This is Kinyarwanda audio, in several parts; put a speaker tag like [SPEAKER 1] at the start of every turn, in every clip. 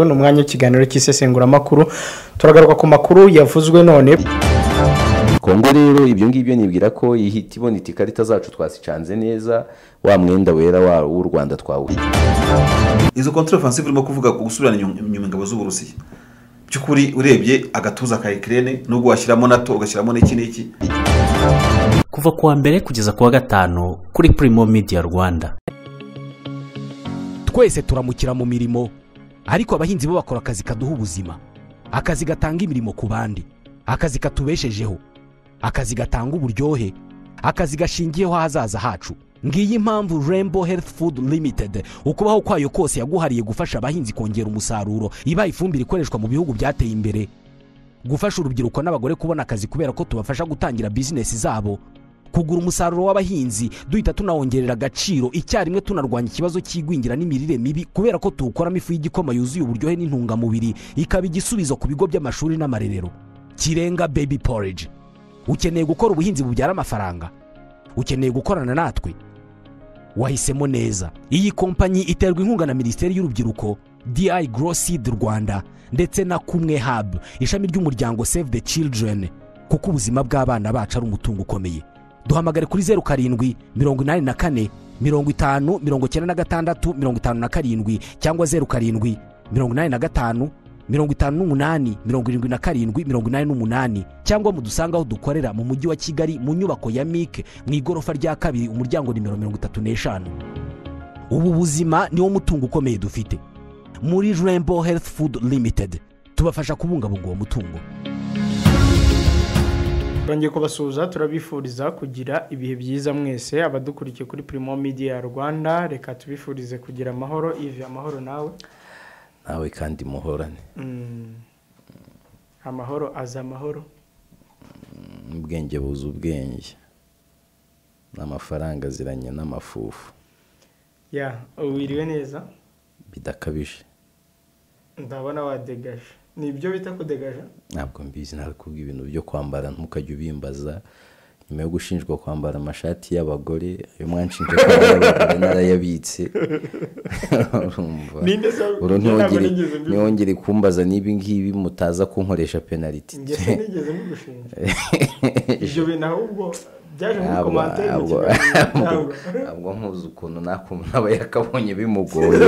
[SPEAKER 1] 3 ni umwanya w'ikiganiro cy'isesenguramakuru. Turagaruka ku makuru yavuzwe none.
[SPEAKER 2] Kongo rero ibyo ngibyo nibwira ko ihita ibona iti ikarita zacu twasicanze neza, wa mwenda wera w'u Rwanda twawe.
[SPEAKER 3] Izo contre-offensive urimo kuvuga ku gusubirana inyuma ingabo z'Uburusiya, by'ukuri urebye agatuza ka Ukraine nubwo washyiramo NATO ugashyiramo n'iki n'iki.
[SPEAKER 4] Kuva kuwa mbere kugeza kuwa gatanu kuri Primo Media Rwanda.
[SPEAKER 5] Twese turamukira mu mirimo, ariko abahinzi bo bakora akazi kaduha ubuzima, akazi gatanga imirimo ku bandi, akazi katubeshejeho, akazi gatanga uburyohe, akazi gashingiyeho ahazaza hacu. Ngiyi impamvu Rainbow Health Food Limited ukubaho kwayo kose yaguhariye gufasha abahinzi kongera umusaruro, iba ifumbire ikoreshwa mu bihugu byateye imbere, gufasha urubyiruko n'abagore kubona akazi kubera ko tubafasha gutangira business zabo, kugura umusaruro w'abahinzi duhita tunawongerera agaciro icyarimwe, tunarwanya ikibazo cy'igwingira n'imirire mibi kubera ko tuwukoramo ifu y'igikoma yuzuye uburyohe n'intungamubiri, ikaba igisubizo ku bigo by'amashuri n'amarerero. Kirenga Baby Porridge. Ukeneye gukora ubuhinzi bubyara amafaranga? Ukeneye gukorana natwe? Wahisemo neza. Iyi kompanyi iterwa inkunga na Minisiteri y'Urubyiruko, DI Grow Seed Rwanda ndetse na Kumwe Hub, ishami ry'umuryango Save the Children, kuko ubuzima bw'abana bacu ari umutungo ukomeye. Duhamagare kuri 07 84 50 96 57 cyangwa 07 85 58 77 88, cyangwa mudusanga aho dukorera mu mujyi wa Kigali mu nyubako ya MIC mu igorofa rya kabiri umuryango nimero 35. Ubu buzima niwo mutungo ukomeye dufite. Muri Rainbow Health Food Limited tubafasha kubungabunga uwo mutungo.
[SPEAKER 1] Twongeye kubasuhuza, turabifuriza kugira ibihe byiza mwese abadukurikiye kuri Primo Media Rwanda. Reka tubifurize kugira amahoro. Yves, amahoro nawe.
[SPEAKER 2] Nawe kandi muhorane.
[SPEAKER 1] Amahoro aza amahoro.
[SPEAKER 2] Ubwenge buza ubwenge, n'amafaranga aziranye n'amafufu.
[SPEAKER 1] Ya, wiriwe neza?
[SPEAKER 2] Bidakabije.
[SPEAKER 1] Ndabona wadegaje. Ni ibyo bita kudegaja?
[SPEAKER 2] Ntabwo mbizi, narakubwiye ibintu byo kwambara ntukajye ubimbaza. Nyuma yo gushinjwa kwambara amashati y'abagore, ayo mwanshinje kwambara abagore narayabitse. Ntiwongere kumbaza niba ngibi mutaza kunkoresha penalty.
[SPEAKER 1] Njye sinigeze mbigushinja. Ibyo bintu ahubwo byaje muri commentaire mu kiganiro.
[SPEAKER 2] Ntabwo nkuzi ukuntu nakumva yakabonye bimugoye,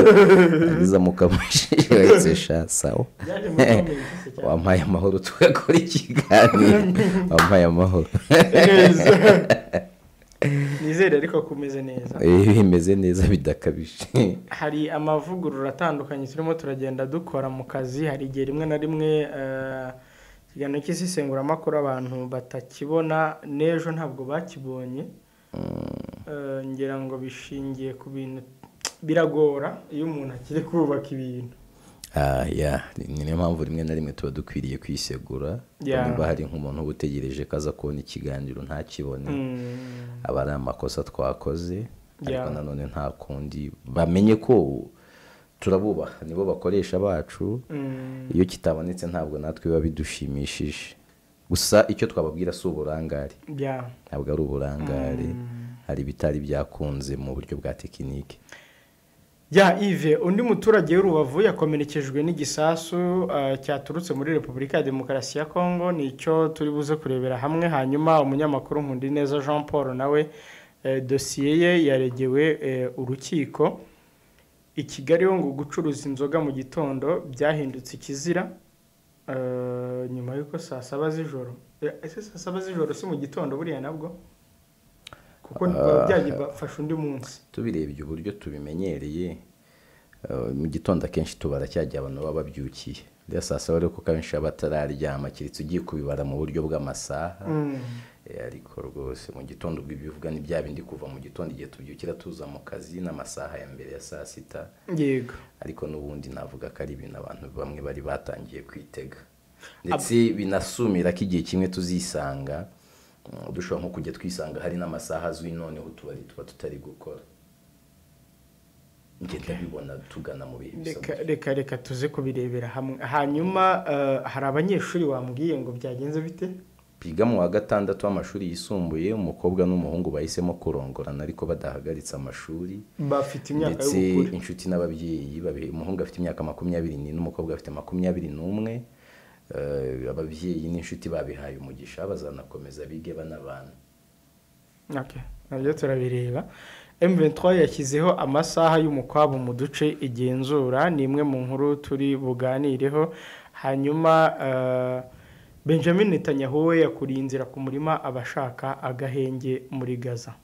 [SPEAKER 2] agiza mukamushinja sawa. Wampaye amahoro tugakora ikiganiro. Wampaye amahoro.
[SPEAKER 1] Nizere ariko kumeze neza.
[SPEAKER 2] Bimeze neza bidakabije.
[SPEAKER 1] Hari amavugurura atandukanye turimo turagenda dukora mu kazi. Hari igihe rimwe na rimwe ikiganiro cy'isesenguramakuru abantu batakibona, n'ejo ntabwo bakibonye. Ngira ngo bishingiye ku bintu biragora iyo umuntu akiri kubaka ibintu.
[SPEAKER 2] Ni niyo mpamvu rimwe na rimwe tuba dukwiriye kwisegura. Niba hari nk'umuntu uba utegereje ko aza kubona ikiganiro ntakibone, aba ari amakosa twakoze, ariko nanone nta kundi, bamenye ko turabubaha, nibo bakoresha bacu. Iyo kitabonetse ntabwo natwe biba bidushimishije. Gusa icyo twababwira si uburangare, ntabwo ari uburangare, hari ibitari byakunze mu buryo bwa tekinike.
[SPEAKER 1] Ya Yves, undi muturage w'Urubavu yakomerekejwe n'igisasu cyaturutse muri Repubulika ya Demokarasi ya Kongo, nicyo turi buze kurebera hamwe. Hanyuma umunyamakuru Nkundineza Jean Paul nawe dosiye ye yaregewe urukiko. I Kigali ngo gucuruza inzoga mu gitondo byahindutse ikizira nyuma y'uko saa 7 z'ijoro. Ese saa 7 z'ijoro si mu gitondo buriya nabwo? Kuko byagifasha undi munsi.
[SPEAKER 2] Tubirebye uburyo tubimenyereye mu gitondo akenshi tubara cyagiye abantu baba babyukiye. Rero saa 7 ariko kenshi batararyama, keretse ugiye kubibara mu buryo bw'amasaha. Ariko rwose mu gitondo ubwo ibivuga ni bya bindi kuva mu gitondo igihe tubyukira tuza mu kazi n'amasaha ya mbere ya saa 6.
[SPEAKER 1] Yego.
[SPEAKER 2] Ariko n'ubundi navuga ko ari ibintu abantu bamwe bari batangiye kwitega, ndetse binasumira ko igihe kimwe tuzisanga dushobora nko kujya twisanga hari n'amasaha azwi noneho utubari tuba tutari gukora. Ngenda bibona tugana mu bihe bisa.
[SPEAKER 1] Reka tuze kubirebera hamwe. Hanyuma hari abanyeshuri wambwiye ngo byagenze bite?
[SPEAKER 2] Biga mu wa gatandatu w'amashuri yisumbuye, umukobwa n'umuhungu bahisemo kurongorana ariko badahagaritse amashuri,
[SPEAKER 1] bafite imyaka
[SPEAKER 2] ndetse
[SPEAKER 1] y'ubukure.
[SPEAKER 2] Inshuti n'ababyeyi, umuhungu afite imyaka 24 n'umukobwa afite 21. Ababyeyi n'inshuti babihaye umugisha, bazanakomeza bige banabana.
[SPEAKER 1] Okay, nabyo turabireba. M23 yashyizeho amasaha y'umukwabu mu duce igenzura, ni imwe mu nkuru turi buganireho. Hanyuma Benjamin Netanyahu we yakuriye inzira ku murima abashaka agahenge muri Gaza.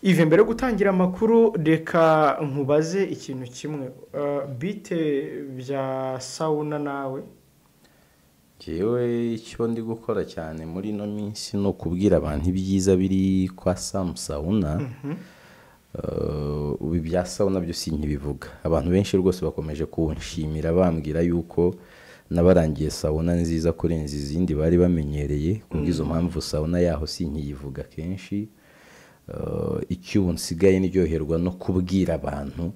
[SPEAKER 1] Ive, mbere yo gutangira amakuru reka nkubaze ikintu kimwe. Bite bya sauna nawe?
[SPEAKER 2] Jewe icyo ndi gukora cyane muri ino minsi ni ukubwira abantu ibyiza biri kwa Sam Sauna. Ubu ibya sauna byo sinkibivuga, abantu benshi rwose bakomeje kunshimira bambwira yuko nabarangiye sauna nziza kurenza izindi bari bamenyereye. Kubw'izo mpamvu sauna yaho sinkiyivuga kenshi. Icyo ubu nsigaye ndyoherwa no kubwira abantu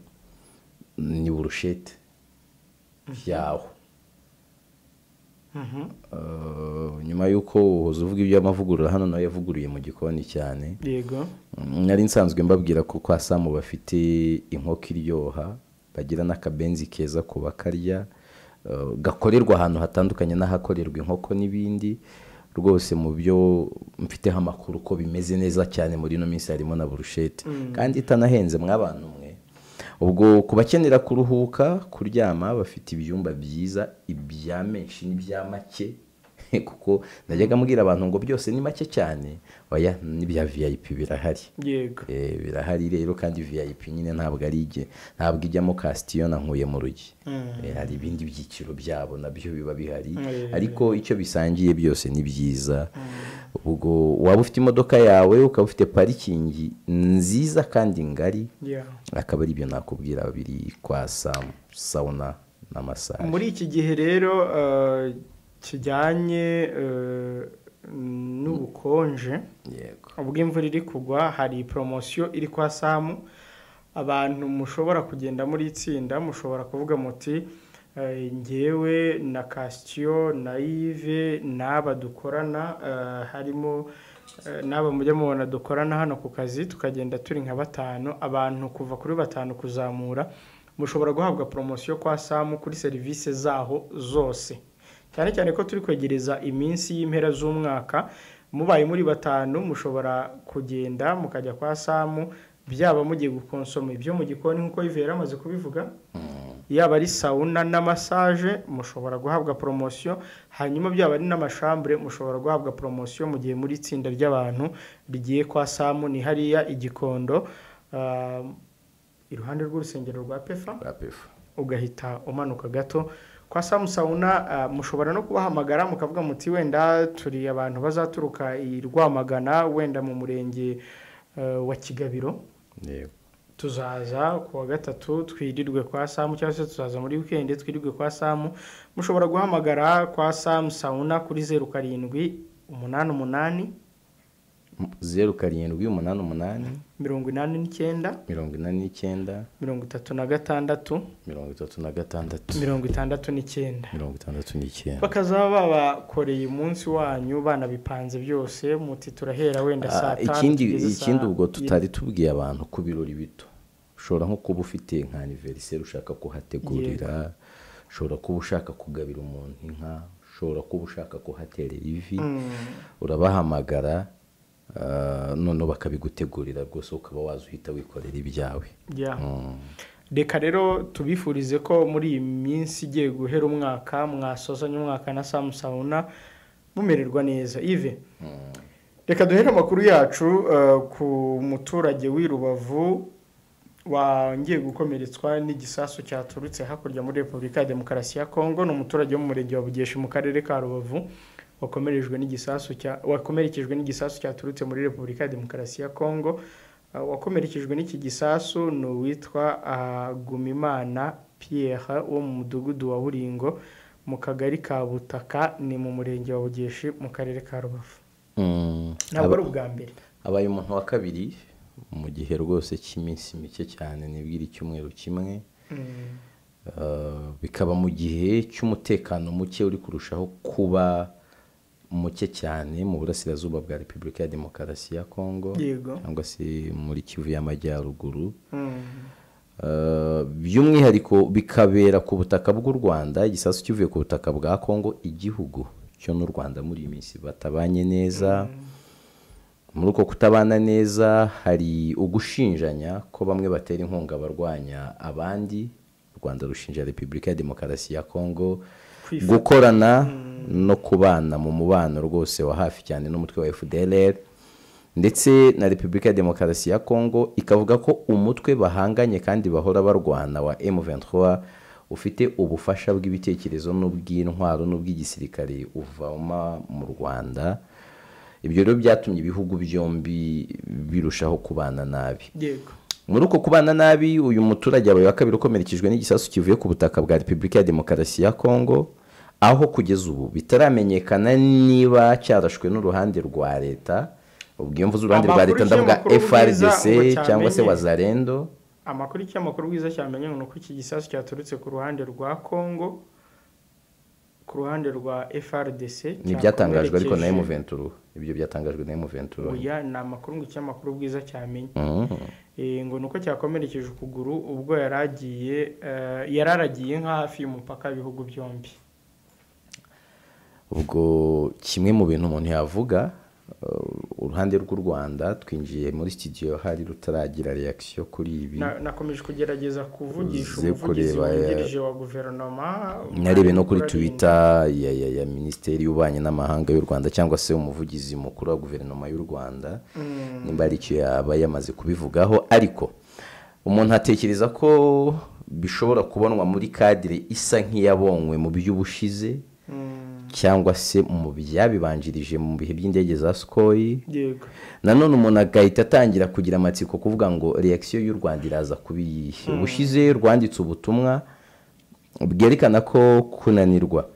[SPEAKER 2] ni burushete yaho. Nyuma y'uko uhoza uvuga iby'amavugurura hano, nawe yavuguruye mu gikoni cyane.
[SPEAKER 1] Yego.
[SPEAKER 2] Nari nsanzwe mbabwira ko kwa Samu bafite inkoko iryoha, bagira n'akabenzi keza ku bakarya, gakorerwa ahantu hatandukanye n'ahakorerwa inkoko n'ibindi. Rwose mu byo mfiteho amakuru ko bimeze neza cyane muri ino minsi harimo na burushete, kandi itanahenze mw'abantu mwe. Ubwo ku bakenera kuruhuka, kuryama, bafite ibyumba byiza, ibya menshi n'ibya make, kuko najyaga mbwira abantu ngo byose ni make cyane, oya, n'ibya VIP birahari.
[SPEAKER 1] Yego.
[SPEAKER 2] Birahari rero, kandi VIP nyine ntabwo ari ijye, ntabwo ijyamo kasitiyo na nkuye mu rugi. Hari ibindi byiciro byabo nabyo biba bihari, ariko icyo bisangiye byose ni byiza. Ubwo waba ufite imodoka yawe, ukaba ufite parikingi nziza kandi ngari, akaba ari ibyo nakubwira biri kwa Sam Sauna na massage.
[SPEAKER 1] Muri iki gihe rero kijyanye n'ubukonje,
[SPEAKER 2] Yego.
[SPEAKER 1] ubwo imvura iri kugwa, hari poromosiyo iri kwa Samu. Abantu mushobora kugenda muri itsinda, mushobora kuvuga muti ngewe na Kasitiyo na Yves n'aba dukorana, harimo n'aba mujya mubona dukorana hano ku kazi, tukagenda turi nka batanu, abantu kuva kuri batanu kuzamura, mushobora guhabwa poromosiyo kwa Samu kuri serivisi zaho zose, cyane cyane ko turi kwegereza iminsi y'impera z'umwaka. Mubaye muri batanu mushobora kugenda mukajya kwa Samu, byaba mugiye gukonsoma ibyo mu gikoni nk'uko Yves yari amaze kubivuga, yaba ari sauna na massage mushobora guhabwa poromosiyo, hanyuma byaba ari n'amashambure mushobora guhabwa poromosiyo mu gihe muri itsinda ry'abantu rigiye kwa Samu. Ni hariya i Gikondo, iruhande rw'urusengero rwa Pefa,
[SPEAKER 2] Rwa Pefa.
[SPEAKER 1] ugahita umanuka gato kwa Samu Sauna. Mushobora no kubahamagara mukavuga muti wenda turi abantu bazaturuka i Rwamagana, wenda mu murenge wa Kigabiro,
[SPEAKER 2] Yego.
[SPEAKER 1] tuzaza ku wa gatatu twirirwe kwa Samu, cyangwa se tuzaza muri weekend twirirwe kwa Samu. Mushobora guhamagara kwa Samu Sauna kuri 07 88
[SPEAKER 2] 07 88
[SPEAKER 1] 89
[SPEAKER 2] 89
[SPEAKER 1] 36
[SPEAKER 2] 36
[SPEAKER 1] 69
[SPEAKER 2] 69.
[SPEAKER 1] Bakazaba babakoreye umunsi wanyu banabipanze byose, muti turahera wenda saa tanu
[SPEAKER 2] Ikindi
[SPEAKER 1] tugeze saa
[SPEAKER 2] ikindi ubwo tutari tubwiye abantu ku birori bito, ushobora nko kuba ufite nka anniversaire ushaka kuhategurira, ushobora kuba ushaka kugabira umuntu inka, ushobora kuba ushaka kuhaterera ivi, urabahamagara, noneho bakabigutegurira rwose, ukaba waza uhita wikorera ibyawe.
[SPEAKER 1] Reka rero tubifurize ko muri iyi minsi igiye guhera umwaka mwasozanya umwaka na Samu Sauna mumererwa neza. Yves, reka duhere amakuru yacu ku muturage w'i Rubavu wongeye gukomeretswa n'igisasu cyaturutse hakurya muri Repubulika ya Demokarasi ya Kongo. Ni umuturage wo mu murenge wa Bugeshi mu karere ka Rubavu wakomerekejwe n'igisasu cyaturutse muri Repubulika ya Demokarasi ya Kongo. Wakomerekejwe n'iki gisasu ni uwitwa Gumimana Pierre wo mu mudugudu wa Buringo mu kagari ka Butaka, ni mu murenge wa Bugeshi mu karere ka Rubavu. Ntabwo ari ubwa mbere.
[SPEAKER 2] Abaye umuntu wa kabiri mu gihe rwose cy'iminsi mike cyane, nibwira icyumweru kimwe. Bikaba mu gihe cy'umutekano muke uri kurushaho kuba muke cyane mu burasirazuba bwa Repubulika ya Demokarasi ya Kongo, cyangwa se muri Kivu y'Amajyaruguru. By'umwihariko bikabera ku butaka bw'u Rwanda, igisasu kivuye ku butaka bwa Kongo, igihugu cyo n'u Rwanda muri iyi minsi batabanye neza. Muri uko kutabana neza hari ugushinjanya ko bamwe batera inkunga barwanya abandi. U Rwanda rushinja Repubulika ya Demokarasi ya Kongo gukorana no kubana mu mubano rwose wa hafi cyane n'umutwe wa FDLR, ndetse na Repubulika ya Demokarasi ya Kongo ikavuga ko umutwe bahanganye kandi bahora barwana wa M23 ufite ubufasha bw'ibitekerezo n'ubw'intwaro n'ubw'igisirikare uvama mu Rwanda. Ibyo rero byatumye ibihugu byombi birushaho kubana nabi.
[SPEAKER 1] Yego.
[SPEAKER 2] Muri uko kubana nabi, uyu muturage abaye wa kabiri ukomerekejwe n'igisasu kivuye ku butaka bwa Repubulika ya Demokarasi ya Kongo, aho kugeza ubu bitaramenyekana niba cyarashwe n'uruhande rwa leta. Ubwo mvuze uruhande rwa leta ndavuga FARDC cyangwa se Wazalendo.
[SPEAKER 1] Amakuru cy'amakuru bwiza cyamenye ngo nuko iki gisasu cyaturutse ku ruhande rwa Kongo, ku ruhande rwa FARDC.
[SPEAKER 2] Ni byatangajwe ariko na M23, ibyo byatangajwe na M23.
[SPEAKER 1] Oya, ni amakuru ngo cy'amakuru bwiza cyamenye. Ngo nuko cyakomerekeje ukuguru ubwo yaragiye yararagiye nka hafi y'umupaka w'ibihugu byombi.
[SPEAKER 2] Ubwo kimwe mu bintu umuntu yavuga, uruhande rw'u Rwanda twinjiye muri studio hari rutaragira reaction kuri ibi.
[SPEAKER 1] Nakomeje kugerageza kuvugisha umuvugizi wungirije wa guverinoma,
[SPEAKER 2] narebe no kuri Twitter ya Ministeri y'Ububanyi n'Amahanga y'u Rwanda cyangwa se umuvugizi mukuru wa guverinoma y'u Rwanda, nimba ari icyo yaba yamaze kubivugaho. Ariko umuntu atekereza ko bishobora kubonwa muri cadre isa nk'iyabonywe mu by'ubushize, cyangwa se mu byabibanjirije mu bihe by'indege za Sukhoi.
[SPEAKER 1] Yego.
[SPEAKER 2] Nanone umuntu agahita atangira kugira amatsiko kuvuga ngo reaction y'u Rwanda iraza kubiyihe. Ubushize rwanditse ubutumwa bwerekana ko kunanirwa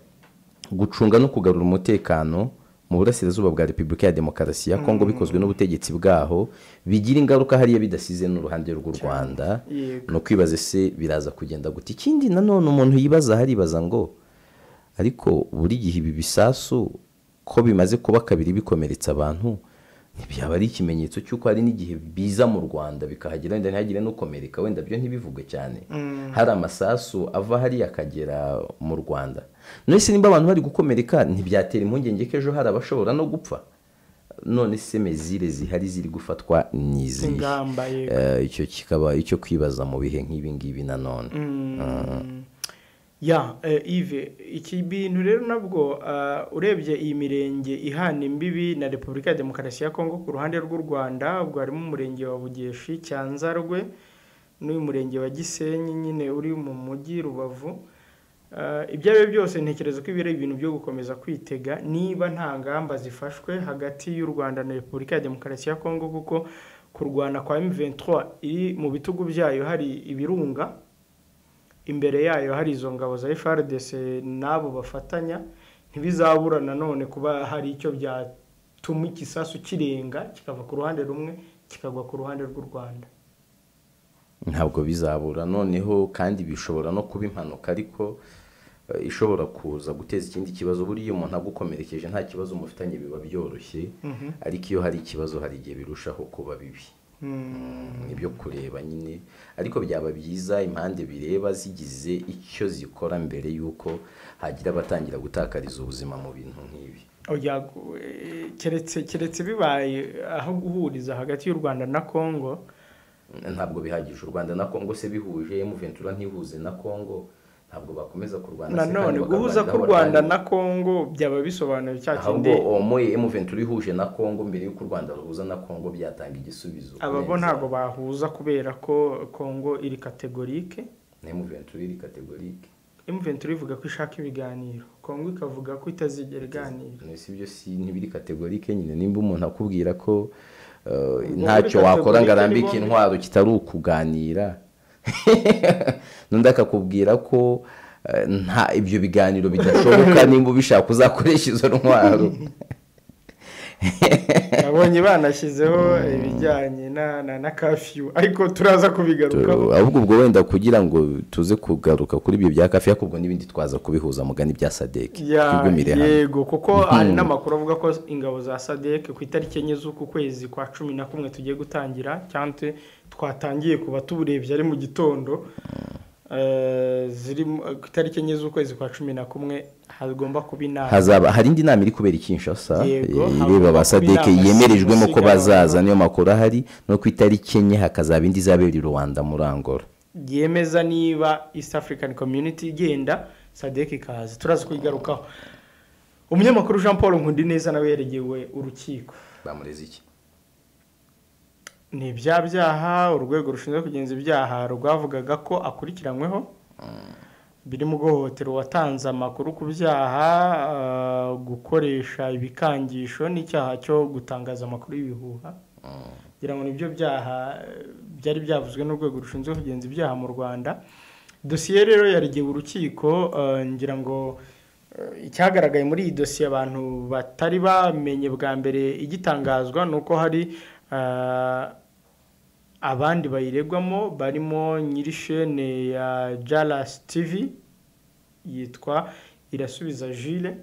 [SPEAKER 2] gucunga no kugarura umutekano mu burasirazuba bwa Repubulika ya Demokarasi ya Kongo bikozwe n'ubutegetsi bwaho bigira ingaruka hariya bidasize n'uruhande rw'u Rwanda. No kwibaza se biraza kugenda gute. Ikindi nanone umuntu yibaza haribaza ngo ariko buri gihe ibi bisasu ko bimaze kuba kabiri bikomeretsa abantu, ntibyaba ari ikimenyetso cy'uko hari n'igihe biza mu Rwanda bikahagera wenda ntihagire n'ukomereka, wenda byo ntibivugwe cyane. Hari amasasu ava hariya akagera mu Rwanda. None se nimba abantu bari gukomereka ntibyatera impungenge ko ejo hari abashobora no gupfa? None se mezire zihari ziri gufatwa n'izihe? Icyo kikaba icyo kwibaza mu bihe nk'ibi ngibi nanone.
[SPEAKER 1] Ya Yves, iki bintu rero nabwo urebye iyi mirenge ihana imbibi na Repubulika ya Demokarasi ya Kongo ku ruhande rw'u Rwanda, ubwo harimo umurenge wa Bugeshi, Cyanzarwe n'uyu murenge wa Gisenyi nyine uri mu mujyi Rubavu. Ibyo ari byo byose ntekereza ko ibiri ibintu byo gukomeza kwitega niba nta ngamba zifashwe hagati y'u Rwanda na Repubulika ya Demokarasi ya Kongo, kuko kurwana kwa M23 iri mu bitugu byayo hari ibirunga, imbere yayo hari izo ngabo za FARDC nabo bafatanya, ntibizabura nanone kuba hari icyo byatuma igisasu kirenga kikava ku ruhande rumwe kikagwa ku ruhande rw'u Rwanda.
[SPEAKER 2] Ntabwo bizabura noneho, kandi bishobora no kuba impanuka ariko ishobora kuza guteza ikindi kibazo. Buriya umuntu agukomerekeje nta kibazo mufitanye biba byoroshye, ariko iyo hari ikibazo hari igihe birushaho kuba bibi. Nibyo kureba nyine, ariko byaba byiza impande bireba zigize icyo zikora mbere yuko hagira abatangira gutakariza ubuzima mu bintu nk'ibi.
[SPEAKER 1] Oya, keretse bibaye aho guhuriza hagati y'u Rwanda na Kongo.
[SPEAKER 2] Ntabwo bihagije. U Rwanda na Kongo se bihuje, M23 ntihuze na Kongo, ntabwo bakomeza kurwana.
[SPEAKER 1] Nanone guhuza ku Rwanda na Kongo byaba bisobanuye cya kindi
[SPEAKER 2] ahubwo omoye M23 ihuje na Kongo mbere y'uko u Rwanda ruhuza na Kongo byatanga igisubizo.
[SPEAKER 1] Aba bo ntabwo bahuza kubera ko Kongo iri categorique
[SPEAKER 2] na M23 iri categorique.
[SPEAKER 1] M23 ivuga ko ishaka ibiganiro, Kongo ikavuga ko itazigera iganira.
[SPEAKER 2] Nese ibyo si ntibiri categorique nyine. Nimba umuntu akubwira ko ntacyo wakora ngarambike intwaro kitari ukuganira, nundi akakubwira ko nta ibyo biganiro bidashoboka, nimba ubishaka uzakoresha izo ntwaro.
[SPEAKER 1] Nabonye banashyizeho ibijyanye na curfew, ariko turaza kubigarukaho.
[SPEAKER 2] Ahubwo ubwo wenda kugira ngo tuze kugaruka kuri ibyo bya curfew, ariko ubwo n'ibindi twaza kubihuza mugani bya SADC.
[SPEAKER 1] Twigumire hano. Yego, kuko hari n'amakuru avuga ko ingabo za SADC ku itariki 4 z'uku kwezi kwa 11 tugiye gutangira, cyangwa twatangiye kuba tuburebye ari mu gitondo, ziri ku itariki 4 z'ukwezi kwa 11 hagomba kuba inama.
[SPEAKER 2] Hazaba hari indi nama iri kubera i Kinshasa ireba ba SADC yemerejwemo ko bazaza, niyo makuru ahari, no ku itariki 4 hakazaba indi izabera i Rwanda muri Angola,
[SPEAKER 1] yemeza niba East African Community igenda SADC ikaza. Turaza kuyigarukaho. Umunyamakuru Jean Paul Nkundineza nawe yaregewe urukiko.
[SPEAKER 2] Bamureze iki?
[SPEAKER 1] Ni bya byaha urwego rushinzwe kugenza ibyaha rwavugaga ko akurikiranyweho, birimo guhohotera uwatanze amakuru ku byaha, gukoresha ibikangisho n'icyaha cyo gutangaza amakuru y'ibihuha. Ngira ngo nibyo byaha byari byavuzwe n'urwego rushinzwe kugenza ibyaha mu Rwanda. Dosiye rero yaregewe urukiko. Ngira ngo icyagaragaye muri iyi dosiye abantu batari bamenye bwa mbere igitangazwa nuko hari abandi bayiregwamo barimo nyirishene ya Jalas TV yitwa Irasubiza Jules,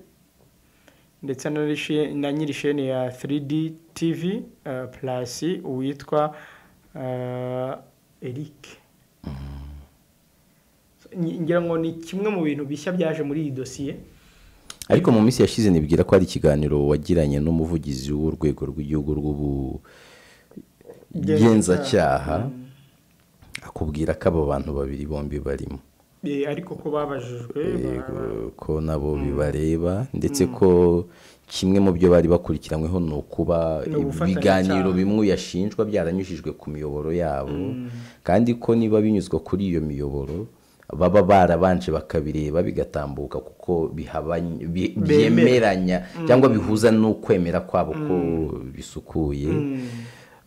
[SPEAKER 1] ndetse na nyirishene ya 3D TV plus uwitwa Eric. Ngira ngo ni kimwe mu bintu bishya byaje muri iyi dosiye.
[SPEAKER 2] Ariko mu minsi yashize nibwira ko ari ikiganiro wagiranye n'umuvugizi w'urwego rw'igihugu rw'ubugenzacyaha, akubwira ko abo bantu babiri bombi barimo,
[SPEAKER 1] ariko ko babajijwe
[SPEAKER 2] ko nabo bibareba, ndetse ko kimwe mu byo bari bakurikiranyweho ni ukuba ibiganiro bimwe yashinjwa byaranyujijwe ku miyoboro yabo, kandi ko niba binyuzwa kuri iyo miyoboro baba barabanje bakabireba bigatambuka kuko byemeranya cyangwa bihuza n'ukwemera kwabo ko bisukuye.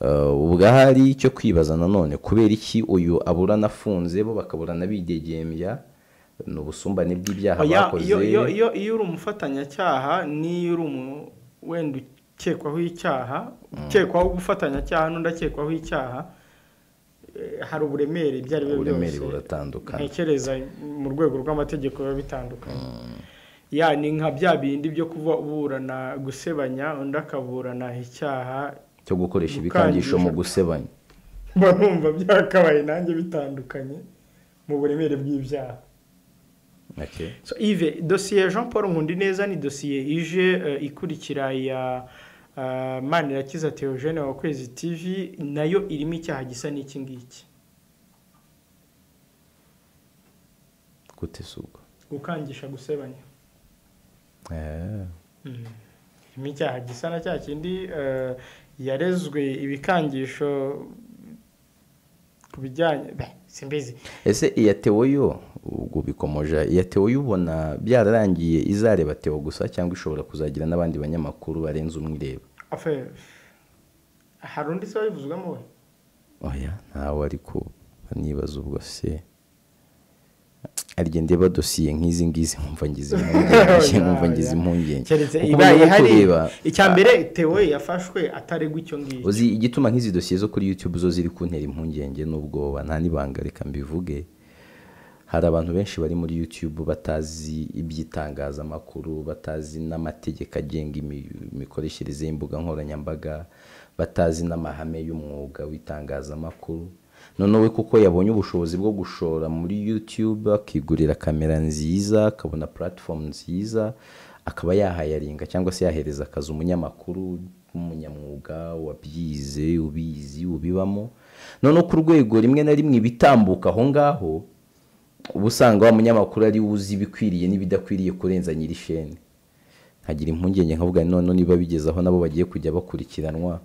[SPEAKER 2] Ubwo hari icyo kwibaza nanone, kubera iki uyu aburana afunze bo bakaburana bidegembya? Ni ubusumbane bw'ibyaha bakoze.
[SPEAKER 1] Iyo uri umufatanyacyaha n'iyo uri wenda ukekwaho icyaha, ukekwaho gufatanyacyaha n'undi akekwaho icyaha, hari uburemere ibyo ari byo byose,
[SPEAKER 2] uburemere buratandukana.
[SPEAKER 1] Ntekereza mu rwego rw'amategeko biba bitandukanye. Ya ni nka bya bindi byo kuba uburana gusebanya undi akaburana icyaha
[SPEAKER 2] cyo gukoresha ibikangisho mu gusebanya.
[SPEAKER 1] Mba numva byakabaye nanjye bitandukanye mu buremere bw'ibyaha.
[SPEAKER 2] Okay.
[SPEAKER 1] So Yves, dosiye Jean Paul Nkundineza ni dosiye ije ikurikira ya Manirakiza Theogene wa Kwezi TV, nayo irimo icyaha gisa n'iki ngiki.
[SPEAKER 2] Gute suko?
[SPEAKER 1] Gukangisha gusebanya. Irimo icyaha gisa na cya kindi yarezwe ibikangisho ku bijyanye simbizi.
[SPEAKER 2] Ese iya Theo yo ubwo bikomoja, iya Theo ubona byararangiye izareba Theo gusa cyangwa ishobora kuzagira n'abandi banyamakuru barenze umwe ireba?
[SPEAKER 1] Hari undi se wabivuzwemo we?
[SPEAKER 2] Oya ntawe, ariko nibaza ubwo se arye ndeba dosiye nk'izi ngizi nkumva ngize impungenge, nkumva ngize impungenge.
[SPEAKER 1] Keretse ibaye hari icya mbere Theo yafashwe ataregwa icyo ngicyo.
[SPEAKER 2] Uzi igituma nk'izi dosiye zo kuri YouTube zo ziri kuntera impungenge n'ubwoba, nta nibanga reka mbivuge. Hari abantu benshi bari muri YouTube batazi iby'itangazamakuru, batazi n'amategeko agenga imikoreshereze y'imbuga nkoranyambaga, batazi n'amahame y'umwuga w'itangazamakuru. None we kuko yabonye ubushobozi bwo gushora muri YouTube, akigurira kamera nziza, akabona platform nziza, akaba yahayaringa cyangwa se yahereza akazi umunyamakuru w'umunyamwuga wabyize, ubizi, ubibamo. None ku rwego rimwe na rimwe ibitambuka aho ngaho, uba usanga wa munyamakuru ari uzi ibikwiriye n'ibidakwiriye kurenza nyirishene. Nkagira impungenge nkavuga none niba bigezaho nabo bagiye kujya bakurikiranwa,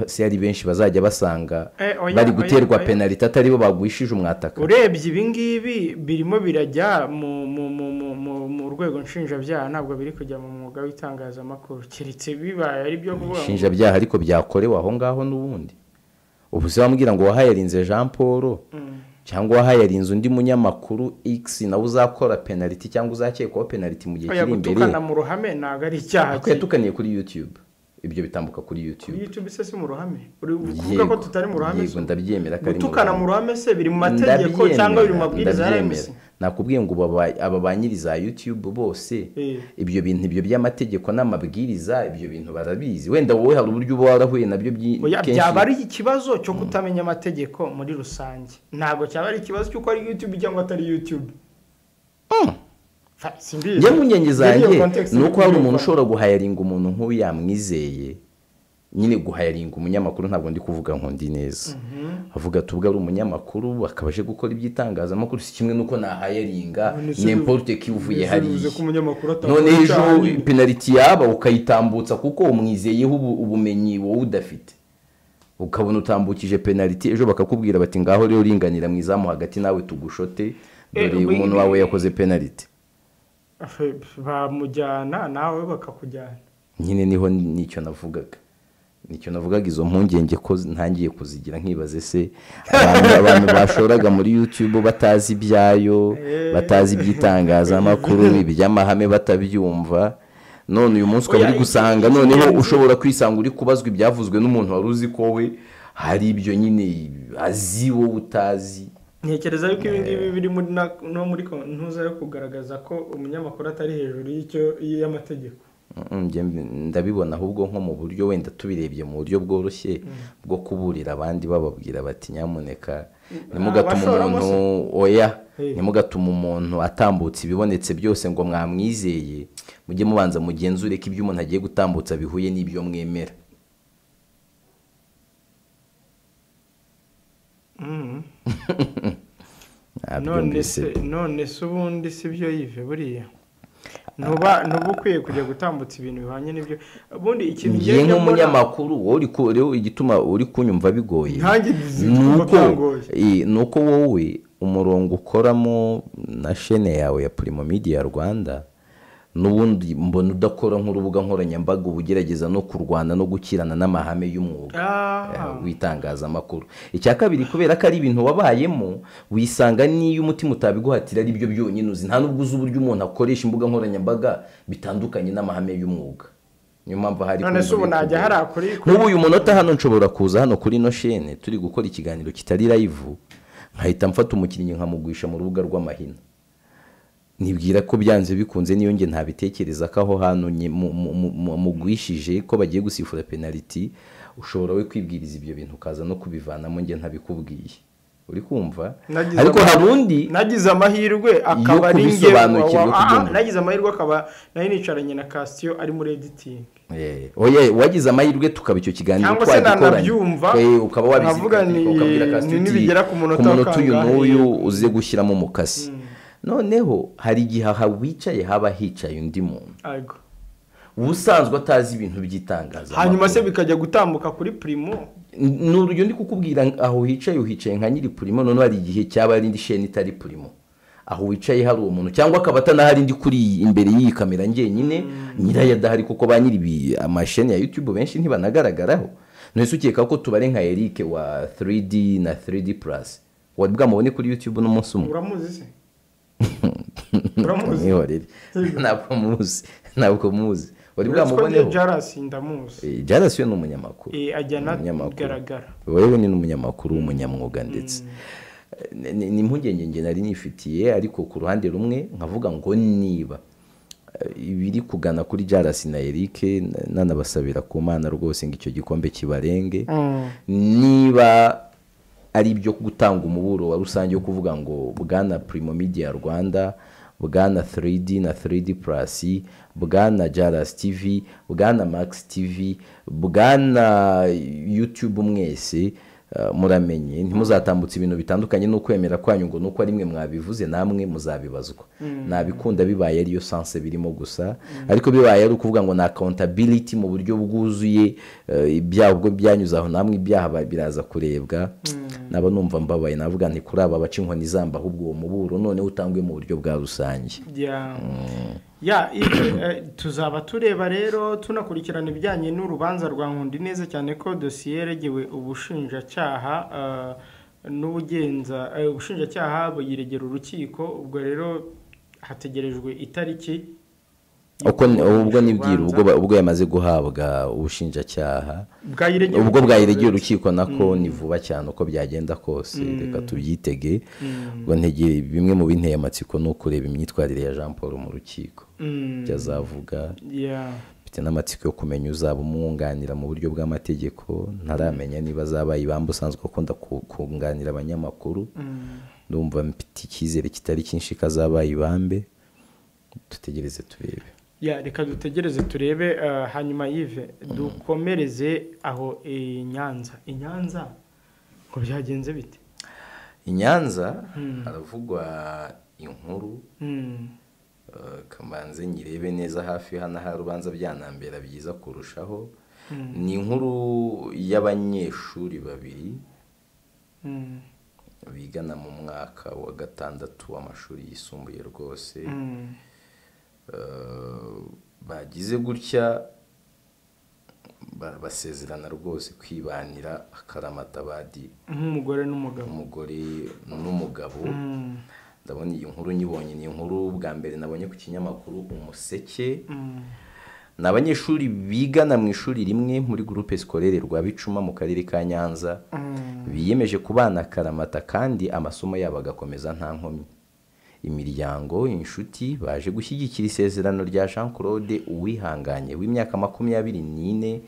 [SPEAKER 2] se ari benshi bazajya basanga bari guterwa penalty atari bo bagwishije umwataka.
[SPEAKER 1] Urebye ibi ngibi birimo birajya mu rwego nshinjabyaha, ntabwo biri kujya mu mwuga w'itangazamakuru, keretse bibaye ari byo kuvuga
[SPEAKER 2] nshinjabyaha, ariko byakorewe aho ngaho n'ubundi. Ubu se bambwira ngo wahayarinze Jean Paul cyangwa wahayarinze undi munyamakuru X nawe uzakora penalty cyangwa uzakekwaho penalty mu gihe kiri imbere.
[SPEAKER 1] Gutukana mu ruhame ntabwo ari icyaha.
[SPEAKER 2] Ariko yatukaniye kuri YouTube. Ibyo bitambuka kuri YouTube.
[SPEAKER 1] Kuri YouTube se si mu ruhame? Uri kuvuga ko tutari mu ruhame?
[SPEAKER 2] Yego, ndabyemera ko ari mu ruhame.
[SPEAKER 1] Gutukana mu ruhame se biri mu mategeko cyangwa biri mu mabwiriza ya RMC?
[SPEAKER 2] Nakubwiye ngo aba ba nyiri za YouTube bose ibyo bintu ibyo by'amategeko n'amabwiriza ibyo bintu barabizi. Wenda wowe hari uburyo uba warahuye nabyo
[SPEAKER 1] kenshi. Byaba ari ikibazo cyo kutamenya amategeko muri rusange. Ntabwo cyaba ari ikibazo cy'uko ari YouTube cyangwa atari YouTube.
[SPEAKER 2] Njye mpungenge zanjye ni uko hari umuntu ushobora guhayaringa umuntu nk'uyu yamwizeye. Nyine guhayaringa umunyamakuru, ntabwo ndi kuvuga Nkundineza. Avuga ati ubwo ari umunyamakuru akaba aje gukora iby'itangazamakuru, si kimwe nuko nahayaringa n'importe qui uvuye hariya. None ejo penalty yaba ukayitambutsa kuko umwizeyeho ubumenyi wowe udafite. Ukabona utambukije penalty, ejo bakakubwira bati ngaho rero ringanira mu izamu hagati nawe tugushote, dore umuntu wawe yakoze penalty.
[SPEAKER 1] Bamujyana nawe bakakujyana.
[SPEAKER 2] Nyine niho nicyo navugaga. Nicyo navugaga, izo mpungenge ko ntangiye kuzigira nkibaze se abantu bashoraga muri YouTube batazi ibyayo, batazi iby'itangazamakuru, iby'amahame batabyumva. None uyu munsi ukaba uri gusanga noneho ushobora kwisanga uri kubazwa ibyavuzwe n'umuntu wari uzi ko we hari ibyo nyine azi wowe utazi.
[SPEAKER 1] Ntekereza yuko ibi ngibi biri muri no muri ntuza yo kugaragaza ko umunyamakuru atari hejuru y'icyo y'amategeko.
[SPEAKER 2] Ndabibona ahubwo nko mu buryo wenda tubirebye mu buryo bworoshye bwo kuburira abandi bababwira bati nyamuneka ntimugatuma umuntu oya, ntimugatuma umuntu atambutsa ibibonetse byose ngo mwamwizeye, mujye mubanza mugenzure ko ibyo umuntu agiye gutambutsa bihuye n'ibyo mwemera.
[SPEAKER 1] None se ubundi si byo yive buriya ntuba ukwiye kujya gutambutsa ibintu bihwanye n'ibyo. Ubundi ikintu
[SPEAKER 2] ngiye nk'umunyamakuru wowe uri rero igituma uri kunyumva bigoye nuko wowe umurongo ukoramo na chaîne yawe ya Primo Media Rwanda n'ubundi mbona udakora nk'urubuga nkoranyambaga, ubugerageza no kurwana no gukirana n'amahame y'umwuga w'itangazamakuru. Icya kabiri, kubera ko ari ibintu wabayemo, wisanga n'iyo umutima utabiguhatira ari byo byonyine uzi, nta nubwo uzi uburyo umuntu akoresha imbuga nkoranyambaga bitandukanye n'amahame y'umwuga. Niyo mpamvu hari
[SPEAKER 1] none se ubu najya hari akuri
[SPEAKER 2] nk'ubu uyu munota hano nshobora kuza hano kuri ino chaîne turi gukora ikiganiro kitari live, nkahita mfata umukinnyi nkamugwisha mu rubuga rw'amahina. Nibwira ko byanze bikunze niyo nge ntabitekereza ko aho hantu mugwishije ko bagiye gusifura penalty, ushobora we kwibwiriza ibyo bintu ukaza no kubivanamo nge ntabikubwiye. Uri kumva? Ariko harundi
[SPEAKER 1] nagize amahirwe akaba ari nge nagize amahirwe akaba nari nicaranye na Castio ari muri editing.
[SPEAKER 2] Oye, wagize amahirwe tukaba icyo kiganiro twagikoranye. Ukaba wabizirikana ukabwira Castio
[SPEAKER 1] nibigera ku munota
[SPEAKER 2] uyu n'uyu uze gushyiramo umukasi. Noneho hari igihe aha wicaye haba hicaye undi muntu ubusanzwe atazi ibintu by'itangazamakuru,
[SPEAKER 1] hanyuma se bikajya gutambuka kuri Primo.
[SPEAKER 2] Ni urugero ndi kukubwira, aho hicaye uhicaye nka nyiri Primo, none hari igihe cyaba ari indi sheni itari Primo, aho wicaye hari uwo muntu cyangwa akaba atanahari ndi kuri imbere y'iyi kamera njyenyine, nyirayo adahari kuko ba nyiri amasheni ya YouTube benshi ntibanagaragaraho. None se ukeka ko tubare nka Eric wa 3D na 3D Plus wari bwamubone kuri YouTube n'umunsi umwe?
[SPEAKER 1] Uramuzi se?
[SPEAKER 2] Ntabwo muzi. Wari bwamuboneho?
[SPEAKER 1] Jarasi ndamuzi.
[SPEAKER 2] Jarasi we ni umunyamakuru.
[SPEAKER 1] Ajya anagaragara.
[SPEAKER 2] Wewe ni n'umunyamakuru w'umunyamwuga ndetse. Ni impungenge nge nari nifitiye, ariko ku ruhande rumwe nkavuga ngo niba ibiri kugana kuri Jarasi na Eric, nanabasabira ku Mana rwose ngo icyo gikombe kibarenge. Niba ari ibyo gutanga umuburo wa rusange wo kuvuga ngo bwana Primo Media Rwanda, bwana 3D na 3D Plus, bwana Jaras TV, bwana Max TV, bwana YouTube mwese muramenye ntimuzatambutse ibintu bitandukanye no kwemera kwanyu ngo nuko ari mwe mwabivuze namwe muzabibazwa. Nabikunda bibaye ariyo sense birimo gusa, ariko bibaye ari ukuvuga ngo na accountability mu buryo bwuzuye, ibyaha ubwo byanyuze aho namwe ibyaha biraza kurebwa. Naba numva mbabaye navuga nti kuri aba baca inkoni zamba, ahubwo uwo muburo none utangwe mu buryo bwa rusange.
[SPEAKER 1] Tuzaba tureba rero tunakurikirana ibijyanye n'urubanza rwa Nkundineza, cyane ko dosiye yaregewe ubushinjacyaha n'ubugenza ubushinjacyaha buyiregera urukiko. Ubwo rero hategerejwe itariki
[SPEAKER 2] Ubwo nibwira ubwo yamaze guhabwa ubushinjacyaha, ubwo bwayiregeye urukiko nako ni vuba cyane uko byagenda kose, reka tubyitege. Ubwo ntegere bimwe mu binteye amatsiko ni ukureba imyitwarire ya Jean Paul mu rukiko, ibyo azavuga. Mfite n'amatsiko yo kumenya uzaba umwunganira mu buryo bw'amategeko, ntaramenya niba azaba ibamba usanzwe akunda kunganira abanyamakuru. Ndumva mfite icyizere kitari cyinshi ko azaba ibambe, dutegereze turebe.
[SPEAKER 1] Ya, reka dutegereze turebe. Hanyuma Yves, dukomereze aho i Nyanza. I Nyanza ngo byagenze bite?
[SPEAKER 2] I Nyanza haravugwa inkuru, kamanze nyirebe neza hafi hano hari ubanza byanambera byiza kurushaho. Ni inkuru y'abanyeshuri babiri bigana mu mwaka wa 6 w'amashuri yisumbuye rwose. Bagize gutya basezerana rwose kwibanira akaramatabadi,
[SPEAKER 1] nk'umugore n'umugabo.
[SPEAKER 2] Umugore n'umugabo. Ndabona iyi nkuru nyibonye, ni inkuru bwa mbere nabonye ku kinyamakuru Umuseke. Ni abanyeshuri bigana mu ishuri rimwe muri groupe scolaire Rwabicuma mu karere ka Nyanza, biyemeje kubana akaramata kandi amasomo yabo agakomeza nta nkomyi. Imiryango, inshuti baje gushyigikira isezerano rya Jean Claude Uwihanganye w'imyaka 24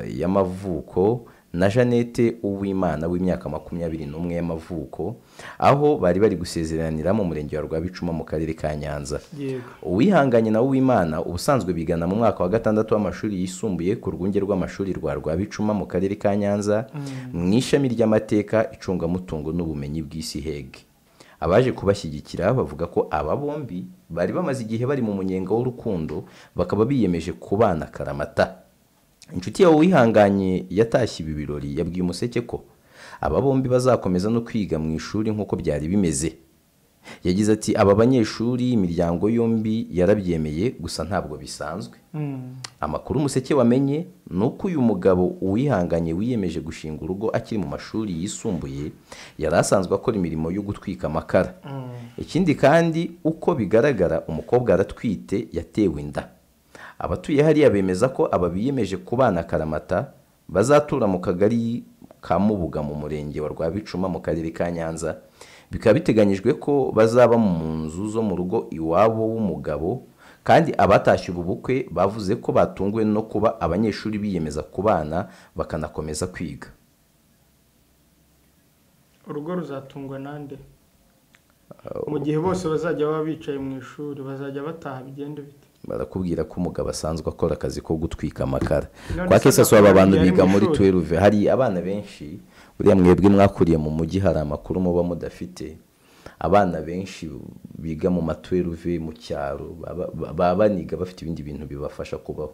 [SPEAKER 2] y'amavuko na Jeannette Uwimana w'imyaka 21 y'amavuko, aho bari bari gusezeranira mu murenge wa Rwabicuma mu karere ka Nyanza. Uwihanganye na Uwimana ubusanzwe bigana mu mwaka wa 6 w'amashuri yisumbuye ku rwunge rw'amashuri rwa Rwabicuma mu karere ka Nyanza, mu ishami ry'amateka, icungamutungo n'ubumenyi bw'isi HEG. Abaje kubashyigikira bavuga ko aba bombi bari bamaze igihe bari mu munyenga w'urukundo, bakaba biyemeje kubana karamata. Inshuti yawe Uwihanganye yatashye ibi birori yabwiye Umuseke ko aba bombi bazakomeza no kwiga mu ishuri nk'uko byari bimeze. Yagize ati aba banyeshuri imiryango yombi yarabyemeye, gusa ntabwo bisanzwe. Amakuru Umuseke wamenye ni uko uyu mugabo Uwihanganye wiyemeje gushinga urugo akiri mu mashuri yisumbuye yari asanzwe akora imirimo yo gutwika amakara. Ikindi kandi uko bigaragara umukobwa aratwite, yatewe inda. Abatuye hariya bemeza ko aba biyemeje kubana karamata bazatura mu kagari ka Mubuga mu murenge wa Rwabicuma mu karere ka Nyanza. Bikaba biteganyijwe ko bazaba mu nzu zo mu rugo iwabo w'umugabo, kandi abatashye ubu bukwe bavuze ko batunguwe no kuba abanyeshuri biyemeza kubana bakanakomeza kwiga.
[SPEAKER 1] Urugo ruzatungwa nande? Mu gihe bose bazajya baba bicaye mu ishuri, bazajya bataha bigende bite?
[SPEAKER 2] Barakubwira ko umugabo asanzwe akora akazi ko gutwika amakara. Kwa kesa aba bantu biga muri 12, hari abana benshi buriya mwebwe mwakuriye mu mujyi hari amakuru muba mudafite. Abana benshi biga mu ma 12 mu cyaro baba baniga bafite ibindi bintu bibafasha kubaho,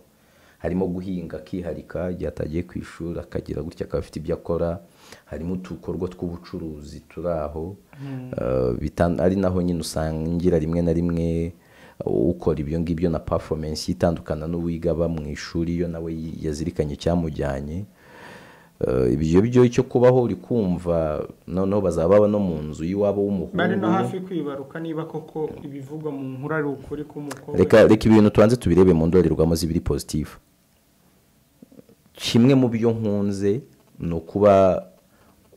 [SPEAKER 2] harimo guhinga akiharika igihe atagiye ku ishuri akagira gutya akaba afite ibyo akora, harimo utukorwa tw'ubucuruzi turi aho, ari naho nyine usangira rimwe na rimwe ukora ibyo ngibyo na performance itandukana n'uwiga ba mu ishuri iyo nawe yazirikanye cyamujyanye. Ibyo byo icyo kubaho uri kumva noneho bazaba no mu nzu y'iwabo w'umuhungu
[SPEAKER 1] bari no hafi kwibaruka niba koko ibivugwa mu nkuru ari ukuri k'umukobwa.
[SPEAKER 2] Reka ibintu tubanze tubirebe mu ndorerwamo zibiri positive. Kimwe mu byo nkunze ni ukuba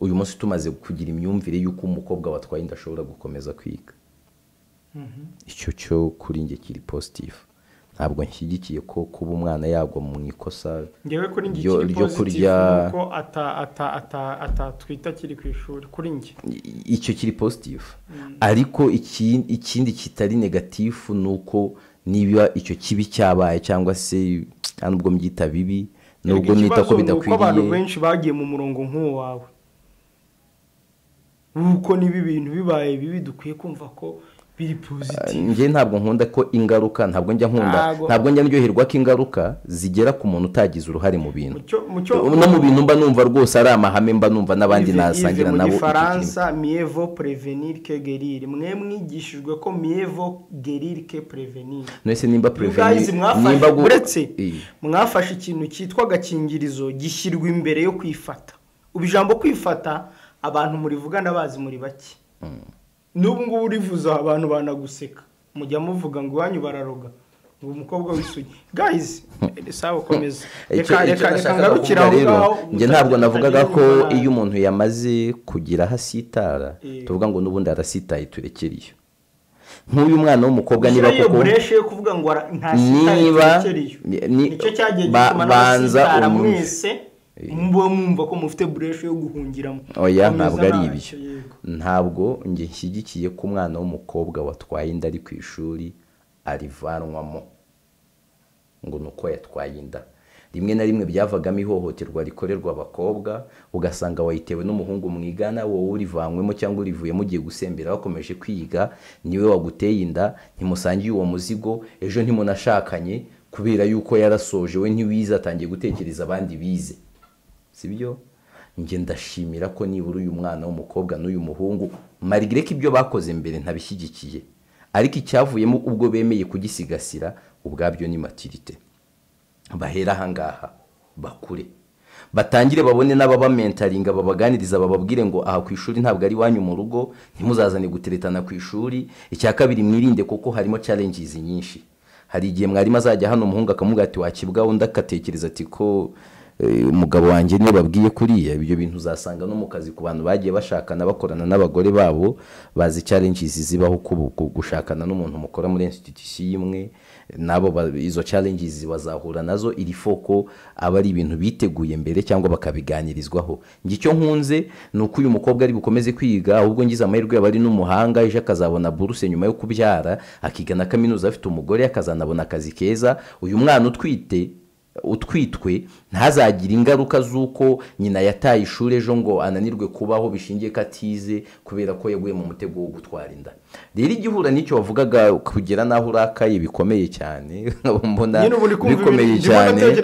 [SPEAKER 2] uyu munsi tumaze kugira imyumvire y'uko umukobwa watwaye inda ashobora gukomeza kwiga. Icyo cyo kuri njye kiri positive. Ntabwo nshyigikiye ko kuba umwana yagwa mu ikosa
[SPEAKER 1] ryo kurya ko atatwita kiri ku ishuri, kuri njye
[SPEAKER 2] icyo kiri positive. Ariko ikindi kitari negative ni uko niba icyo kibi cyabaye cyangwa se nubwo mbyita bibi, nubwo nita ko bidakwiriye,
[SPEAKER 1] abantu benshi bagiye mu murongo nk'uwo wawe, uko niba ibintu bibaye bibi dukwiye kumva ko
[SPEAKER 2] njye ntabwo nkunda ko ingaruka, ntabwo njya nkunda, ntabwo njya ndyoherwa ko ingaruka zigera ku muntu utagize uruhare mu bintu no mu bintu mba numva rwose ari amahame, mba numva n'abandi nasangira nabo.
[SPEAKER 1] Mu Gifaransa mieux vaut prévenir que guérir. Mwe mwigishijwe ko mieux vaut guérir que prévenir.
[SPEAKER 2] Nese nimba prévenir nimba
[SPEAKER 1] uretse mwafashe ikintu cyitwa agakingirizo gishyirwa imbere yo kwifata. Ubu ijambo kwifata abantu murivugana bazi muri bake. N'ubu ngubu urivuza abantu banaguseka, mujya muvuga ngo iwanyu bararoga, Ngo umukobwa w'isugi guys, sawa komeza, reka ngarukira aho ngaho.
[SPEAKER 2] Njye ntabwo navugaga ko iyo umuntu yamaze kugira hasitara tuvuga ngo n'ubundi arasitaye turekere iyo. Nk'uyu mwana w'umukobwa niba
[SPEAKER 1] koko bureshe yo kuvuga ngo ntasitaye turekere iyo, nicyo cyagiye gituma n'abasitara mwese muba mwumva ko mufite bureshe yo guhungiramo.
[SPEAKER 2] Oya, ntabwo ari ibyo. Ntabwo njye nshyigikiye ko umwana w'umukobwa watwaye inda ari ku ishuri arivanwamo ngo nuko yatwaye inda. Rimwe na rimwe byavagamo ihohoterwa rikorerwa abakobwa, ugasanga wayitewe n'umuhungu mwigana, wowe urivanywemo cyangwa urivuyemo ugiye gusembera wakomeje kwiga, niwe waguteye inda, ntimusangiye uwo muzigo, ejo ntimunashakanye kubera yuko yarasoje we ntiwize, atangiye gutekereza abandi bize. Sibyo? Njye ndashimira ko nibura uyu mwana w'umukobwa n'uyu muhungu malgré ko ibyo bakoze mbere ntabishyigikiye, ariko icyavuyemo ubwo bemeye kugisigasira ubwabyo ni maturité. Bahera ahangaha bakure, batangire babone n'ababamentaringa, babaganiriza, bababwire ngo aha ku ishuri ntabwo ari wanyu mu rugo, ntimuzazane guteretana ku ishuri. Icya kabiri, mwirinde kuko harimo challenges nyinshi. Hari igihe mwarimu azajya hano umuhungu akamubwira ati wakibwa, undi akatekereza ati ko umugabo wanjye niyo babwiye kuriya. Ibyo bintu uzasanga no mu kazi ku bantu bagiye bashakana bakorana n'abagore babo, bazi challenges zibaho gushakana n'umuntu mukora muri institution imwe, nabo izo challenges bazahura nazo. Iri foko aba ari ibintu biteguye mbere cyangwa bakabiganirizwaho. Njye icyo nkunze ni uko uyu mukobwa ari bukomeze kwiga, ahubwo ngize amahirwe yaba ari n'umuhanga, ejo akazabona buruse nyuma yo kubyara, akiga na kaminuza afite umugore, akazanabona akazi keza. Uyu mwana utwite utwitwe ntazagira ingaruka z'uko nyina yataye ishuri ejo ngo ananirwe kubaho bishingiye ko atize kubera ko yaguye mu mutego wo gutwara inda. Rero igihura n'icyo wavugaga kugera naho urakaye bikomeye cyane, mbona bikomeye cyane,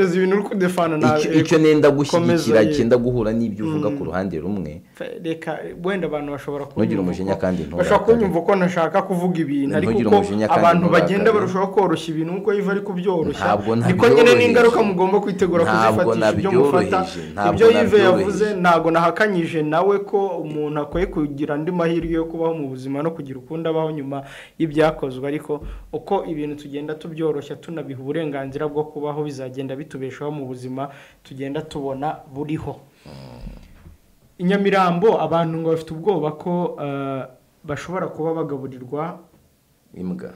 [SPEAKER 2] icyo nenda gushyigikira cyenda guhura n'ibyo uvuga ku ruhande rumwe.
[SPEAKER 1] Reka wenda abantu bashobora
[SPEAKER 2] kunyumva umujinya kandi
[SPEAKER 1] bashobora kunyumva ko ntashaka kuvuga ibintu, ariko uko abantu bagenda barushaho koroshya ibintu uko iva ari kubyoroshya niko nyine n'ingaruka mugomba kwitegura kuzifatisha ibyo mufata. Ibyo Yves yavuze ntago nahakanyije nawe ko umuntu akwiye kugira andi mahirwe yo kubaho mu buzima no kugira ukundi abaho nyuma y'ibyakozwe, ariko uko ibintu tugenda tubyoroshya tunabiha uburenganzira bwo kubaho bizagenda bitubeshaho mu buzima tugenda tubona buriho. I Nyamirambo abantu ngo bafite ubwoba ko bashobora kuba bagaburirwa
[SPEAKER 2] imbwa.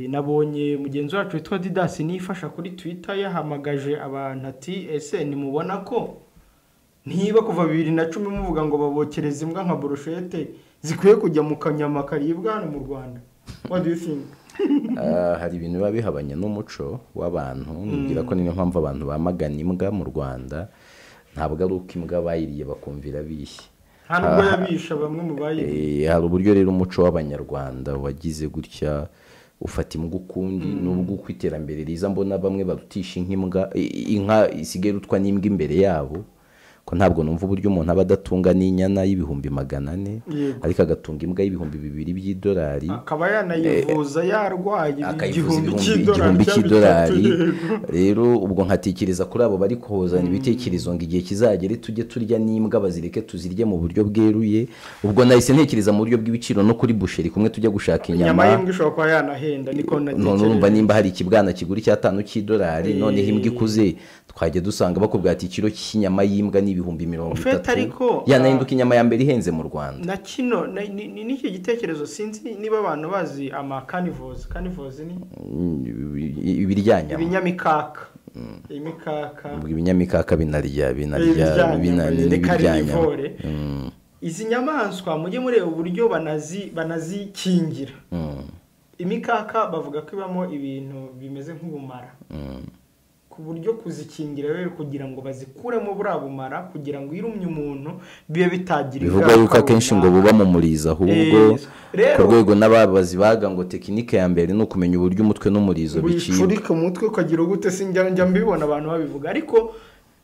[SPEAKER 1] Nabonye mugenzi wacu witwa Didas nifasha kuri Twitter yahamagaje abantu ati ese nimubona ko niba kuva 2010 muvuga ngo babokereza imbwa nka brochette zikwiye kujya mu kanyama karibwa hano mu Rwanda? What do you think?
[SPEAKER 2] Hari ibintu biba bihabanye n'umuco w'abantu, nibwira ko niyo mpamvu abantu bamagana imbwa mu Rwanda. Ntabwo ari uko imbwa bayiriye bakumvira bishye,
[SPEAKER 1] ntabwo yabisha bamwe mu bayiriye.
[SPEAKER 2] Hari uburyo rero umuco w'abanyarwanda wagize gutya ufata imbwa ukundi, nubwo uko iterambere riza mbona bamwe barutisha inka, inka isigaye irutwa n'imbwa imbere yabo, ko ntabwo numva uburyo umuntu aba adatunga n'inyana y'400,000 ariko agatunga imbwa y'2,000 by'idolari,
[SPEAKER 1] akaba yanayivuza yarwaye
[SPEAKER 2] igihumbi cy'idolari. Rero ubwo nkatekereza kuri abo bari kohozana ibitekerezo ngo igihe kizagere tujye turya n'imbwa bazireke tuzirye mu buryo bweruye. Ubwo nahise ntekereza mu buryo bw'ibiciro no kuri busheri kumwe tujya gushaka inyama
[SPEAKER 1] y'imbwa ishobora kuba yanahenda, niko natekereza.
[SPEAKER 2] None urumva nimba hari ikibwana kigura icyatanu cy'idolari, noneho imbwa ikuze twajya dusanga bakubwira ati ikiro cy'inyama y'imbwa ni 30,000, yanahinduka inyama ya mbere ihenze mu Rwanda.
[SPEAKER 1] Na kino n'iki gitekerezo sinzi niba abantu bazi ama carnivores. Carnivores ni
[SPEAKER 2] ibiryanyama,
[SPEAKER 1] ibinyamikaka, imikaka,
[SPEAKER 2] ubwo ibinyamikaka binarya n'ibiryanyama.
[SPEAKER 1] Izi nyamaswa mujye mureba uburyo banazikingira. Imikaka bavuga ko ibamo ibintu bimeze nk'ubumara, ku buryo kuzikingira rero kugira ngo bazikuremo buriya bumara kugira ngo irumye umuntu bibe bitagira
[SPEAKER 2] ingaruka. Bivugwa yuko akenshi ngo buba mu murizo, ahubwo ku rwego n'ababazi baga ngo tekinike ya mbere ni ukumenya uburyo umutwe n'umurizo biciye,
[SPEAKER 1] wicurika umutwe ukagira gute, sinjya mbibona abantu babivuga, ariko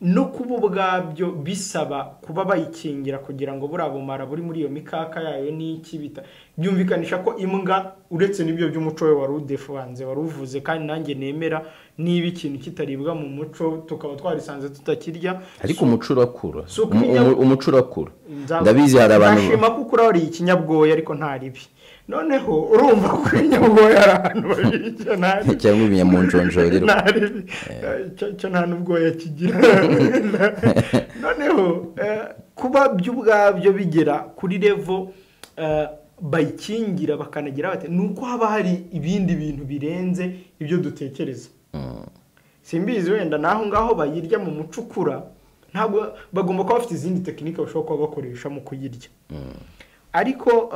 [SPEAKER 1] no kuba ubwabyo bisaba kuba bayikingira kugira ngo buriya bumara buri muri iyo mikaka yayo n'iki bita byumvikanisha ko imbwa uretse n'ibyo by'umuco we wari udefanze wari uvuze kandi nanjye nemera Niba ikintu kitaribwa mu muco tukaba twarisanze tutakirya,
[SPEAKER 2] ariko umuco urakura, umuco urakura. Ndabizi hari abantu
[SPEAKER 1] bashima ko ukura wariye ikinyabwoya ariko nta ribi. Noneho urumva ko ibinyabwoya ari ahantu babirya nta ribi,
[SPEAKER 2] cyangwa ibinyamunjonjorero
[SPEAKER 1] nta ribi, cyo nta n'ubwoya kigira. Noneho kuba byo ubwabyo bigera kuri level bayikingira bakanagira bate, nuko haba hari ibindi bintu birenze ibyo dutekereza. Simbizi wenda naho ngaho bayirya mu mucukura, ntabwo bagomba kuba bafite izindi tekinike bashobora kuba bakoresha mu kuyirya. Ariko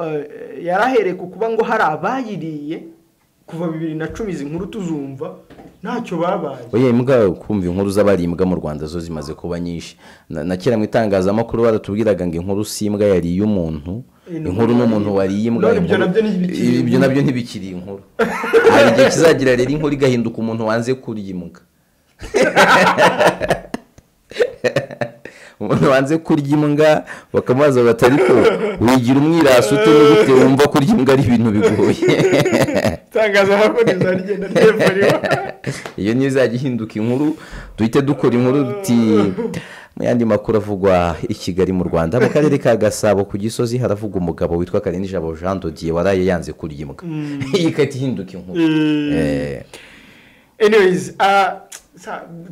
[SPEAKER 1] yarahereye ku kuba ngo hari abayiriye kuva 2010 izi nkuru tuzumva ntacyo babaye.
[SPEAKER 2] Oye, imbwa kumva inkuru z'abari imbwa mu Rwanda zo zimaze kuba nyinshi. Na kera mu itangazamakuru baratubwiraga ngo inkuru si imbwa yariye umuntu, inkuru n'umuntu wariye imbwa, ibyo nabyo ntibikiri inkuru. Hari igihe kizagira rero inkuru igahinduka umuntu wanze kurya imbwa. Umuntu wanze kurya imbwa bakamubaza bati ariko wigira umwirasi ute n'ubute wumva kurya imbwa ari ibintu bigoye.
[SPEAKER 1] Itangazamakuru rizagenda ryevuriwa.
[SPEAKER 2] Iyo niyo izajya ihinduka inkuru, duhite dukora inkuru duti mu yandi makuru avugwa i Kigali mu Rwanda, mu karere ka Gasabo ku Gisozi haravugwa umugabo witwa Karinijabo Jean Dodier waraye yanze kurya imbwa. Iyi ikahita ihinduka inkuru.
[SPEAKER 1] Anyways,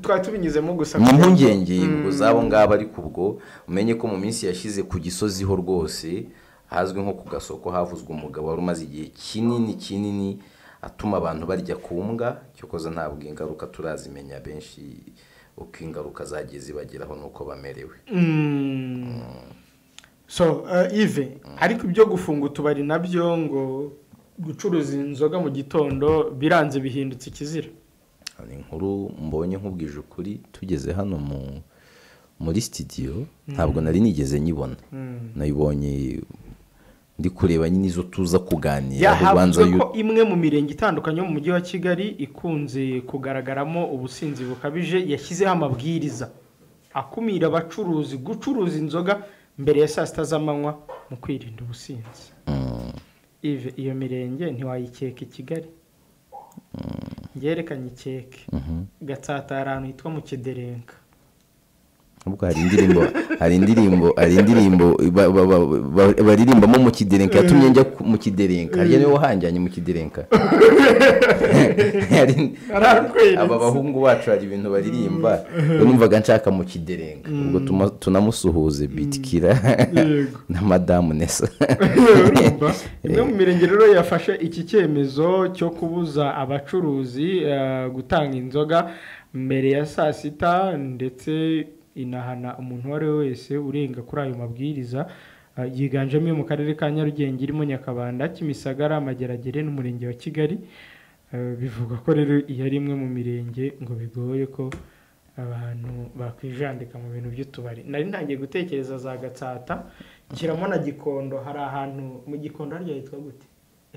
[SPEAKER 1] twari tubinyuzemo gusa
[SPEAKER 2] mu mpungenge ubwo zabo ngabo, ariko ubwo umenye ko mu minsi yashize ku Gisozi ho rwose hazwi nko ku gasoko havuzwe umugabo wari umaze igihe kinini kinini atuma abantu barya ku mbwa. Cyokoza ntabwo ingaruka turazimenya benshi uko ingaruka zagiye zibageraho nuko bamerewe.
[SPEAKER 1] So Yves, ariko ibyo gufunga utubari nabyo ngo gucuruza inzoga mu gitondo biranze bihindutse ikizira.
[SPEAKER 2] Ni inkuru mbonye nkubwije ukuri tugeze hano muri studio ntabwo nari nigeze nyibona. Nayibonye ndi kureba nyine izo tuza kuganira.
[SPEAKER 1] Yahavuzwe ko imwe mu mirenge itandukanye yo mu mujyi wa Kigali ikunze kugaragaramo ubusinzi bukabije yashyizeho amabwiriza akumira abacuruzi gucuruza inzoga mbere ya saa sita z'amanywa mu kwirinda ubusinzi. Yves, iyo mirenge ntiwayikeka i Kigali? Ngerekanye ikeke Gatsata hari ahantu hitwa mu Kiderenka.
[SPEAKER 2] Ubwo hari indirimbo baririmbamo mu Kiderenka yatumye njya mu Kiderenka. Harya niwe wahanjyanye mu Kiderenka. Aba bahungu bacu hari ibintu baririmba numvaga nshaka mu Kiderenka. Ubwo tunamusuhuze Bitkira na Madamu Nessa.
[SPEAKER 1] Imwe mu mirenge rero yafashe iki cyemezo cyo kubuza abacuruzi gutanga inzoga mbere ya saa sita, ndetse inahana umuntu uwo ari we wese urenga kuri ayo mabwiriza, yiganjemo iyo mu karere ka Nyarugenge irimo Nyakabanda, Kimisagara, Mageragere n'umurenge wa Kigali. Bivuga ko rero iyo ari imwe mu mirenge ngo bigoye ko abantu bakwijandika mu bintu by'utubari. Nari ntangiye gutekereza za Gatsata, nshyiramo na Gikondo. Hari ahantu mu Gikondo harya hitwa gute?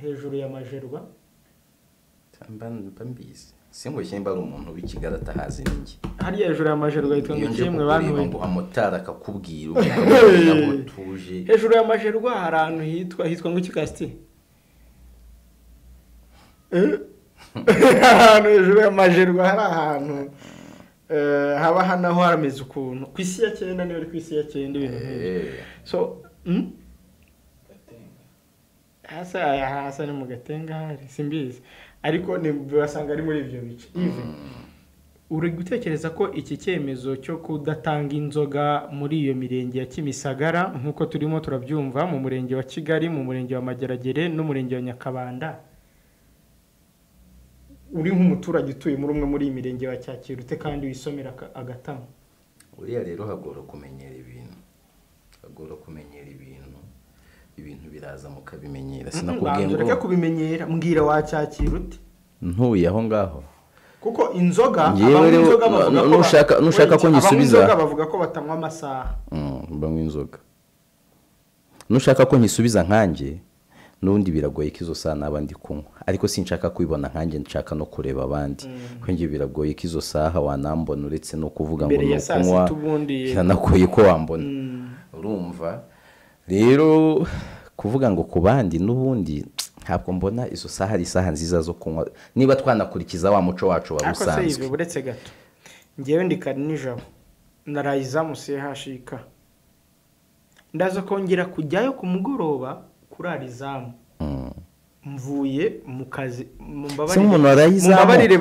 [SPEAKER 1] Hejuru ya Majerwa.
[SPEAKER 2] Mbizi singoshye mba ari umuntu w'ikigali atahazi ninjye.
[SPEAKER 1] Hariya hejuru ya Majerwa hitwa ngo kimwe bantu
[SPEAKER 2] ngo amotari akakubwira ukamubwira ngo tuje.
[SPEAKER 1] Hejuru ya Majerwa hari ahantu hitwa ngo ikikasti. Ahantu hejuru ya Majerwa hari ahantu haba hanaho harameze ukuntu ku isi ya cyenda, niyo ari ku isi ya cyenda ibintu nk'ibyo. So hasa ni mu Gatenga hari simbizi, ariko ni basanga ari muri ibyo bice. Yves, uri gutekereza ko iki cyemezo cyo kudatanga inzoga muri iyo mirenge ya Kimisagara nk'uko turimo turabyumva mu murenge wa Kigali, mu murenge wa Mageragere n'umurenge wa Nyakabanda, uri nk'umuturage utuye muri umwe muri iyi mirenge wa Cyakira ute kandi wisomera agatama?
[SPEAKER 2] Uriya rero hagora kumenyera ibintu, ibintu biraza mukabimenyera. Sinakubwiye ngo
[SPEAKER 1] reka kubimenyera, mbwira wacyakira ute
[SPEAKER 2] ntuye aho ngaho,
[SPEAKER 1] kuko inzoga abanywa inzoga bavuga ko
[SPEAKER 2] nushaka ko nyisubiza,
[SPEAKER 1] inzoga bavuga ko batanywa amasaha.
[SPEAKER 2] Banywa inzoga nushaka ko nyisubiza nkanjye n'ubundi biragoye ko izo saha naba ndi kunywa, ariko sinshaka kubibona nkanjye, nshaka no kureba abandi. Ko njye biragoye ko izo saha wanambona, uretse no kuvuga ngo
[SPEAKER 1] ni
[SPEAKER 2] kunywa biranagoye ko wambona. Urumva rero kuvuga ngo ku bandi n'ubundi Ntabwo mbona izo saha ari isaha nziza zo kunywa niba twanakurikiza wa muco wacu wari usanzwe.
[SPEAKER 1] Uretse gato ngewe ndi kare nijoro naraye izamu CHUK, ndaza kongera kujyayo ku mugoroba kurara izamu. Mvuye mu kazi,
[SPEAKER 2] mumbabarire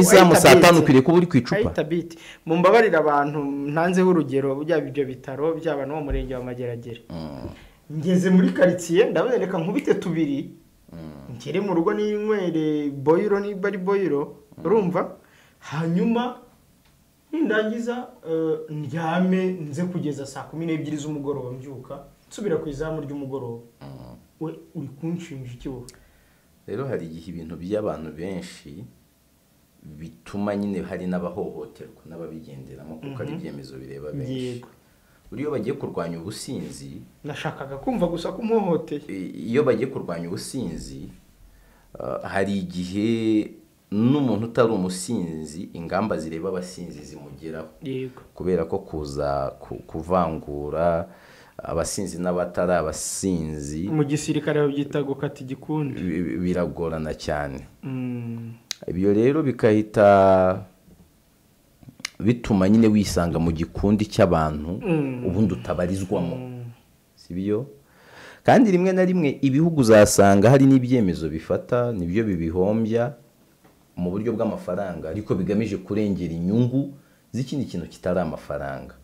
[SPEAKER 2] izamu saa 5 ukwiriye kuba uri ku icupa.
[SPEAKER 1] Mumbabarire abantu ntanzeho urugero, byaba ibyo bitaro byaba no mu murenge wa Mageragere. Ngeze muri quartier ndabereka nkubite tubiri, ngere mu rugo ninywere boyiro niba ari boyiro, urumva, hanyuma nindangiza ndyame nze kugeza saa 12 z'umugoroba mbyuka nsubira ku izamu ry'umugoroba. We uri kunshinja iki wowe?
[SPEAKER 2] Rero hari igihe ibintu by'abantu benshi bituma nyine hari n'abahohoterwa n'ababigenderamo kuko ari ibyemezo bireba benshi. Iyo bagiye kurwanya ubusinzi,
[SPEAKER 1] nashakaga kumva gusa ko umuhohoteye.
[SPEAKER 2] Iyo bagiye kurwanya ubusinzi, hari igihe n'umuntu utari umusinzi ingamba zireba abasinzi zimugeraho. Kubera ko kuza kuvangura abasinzi n'abatari abasinzi
[SPEAKER 1] mu gisirikare babyita gukata igikundi,
[SPEAKER 2] biragorana cyane. Ibyo rero bikahita bituma nyine wisanga mu gikundi cy'abantu ubundi utabarizwamo, sibyo? Kandi rimwe na rimwe ibihugu uzasanga hari n'ibyemezo bifata nibyo bibihombya mu buryo bw'amafaranga, ariko bigamije kurengera inyungu z'ikindi kintu kitari amafaranga.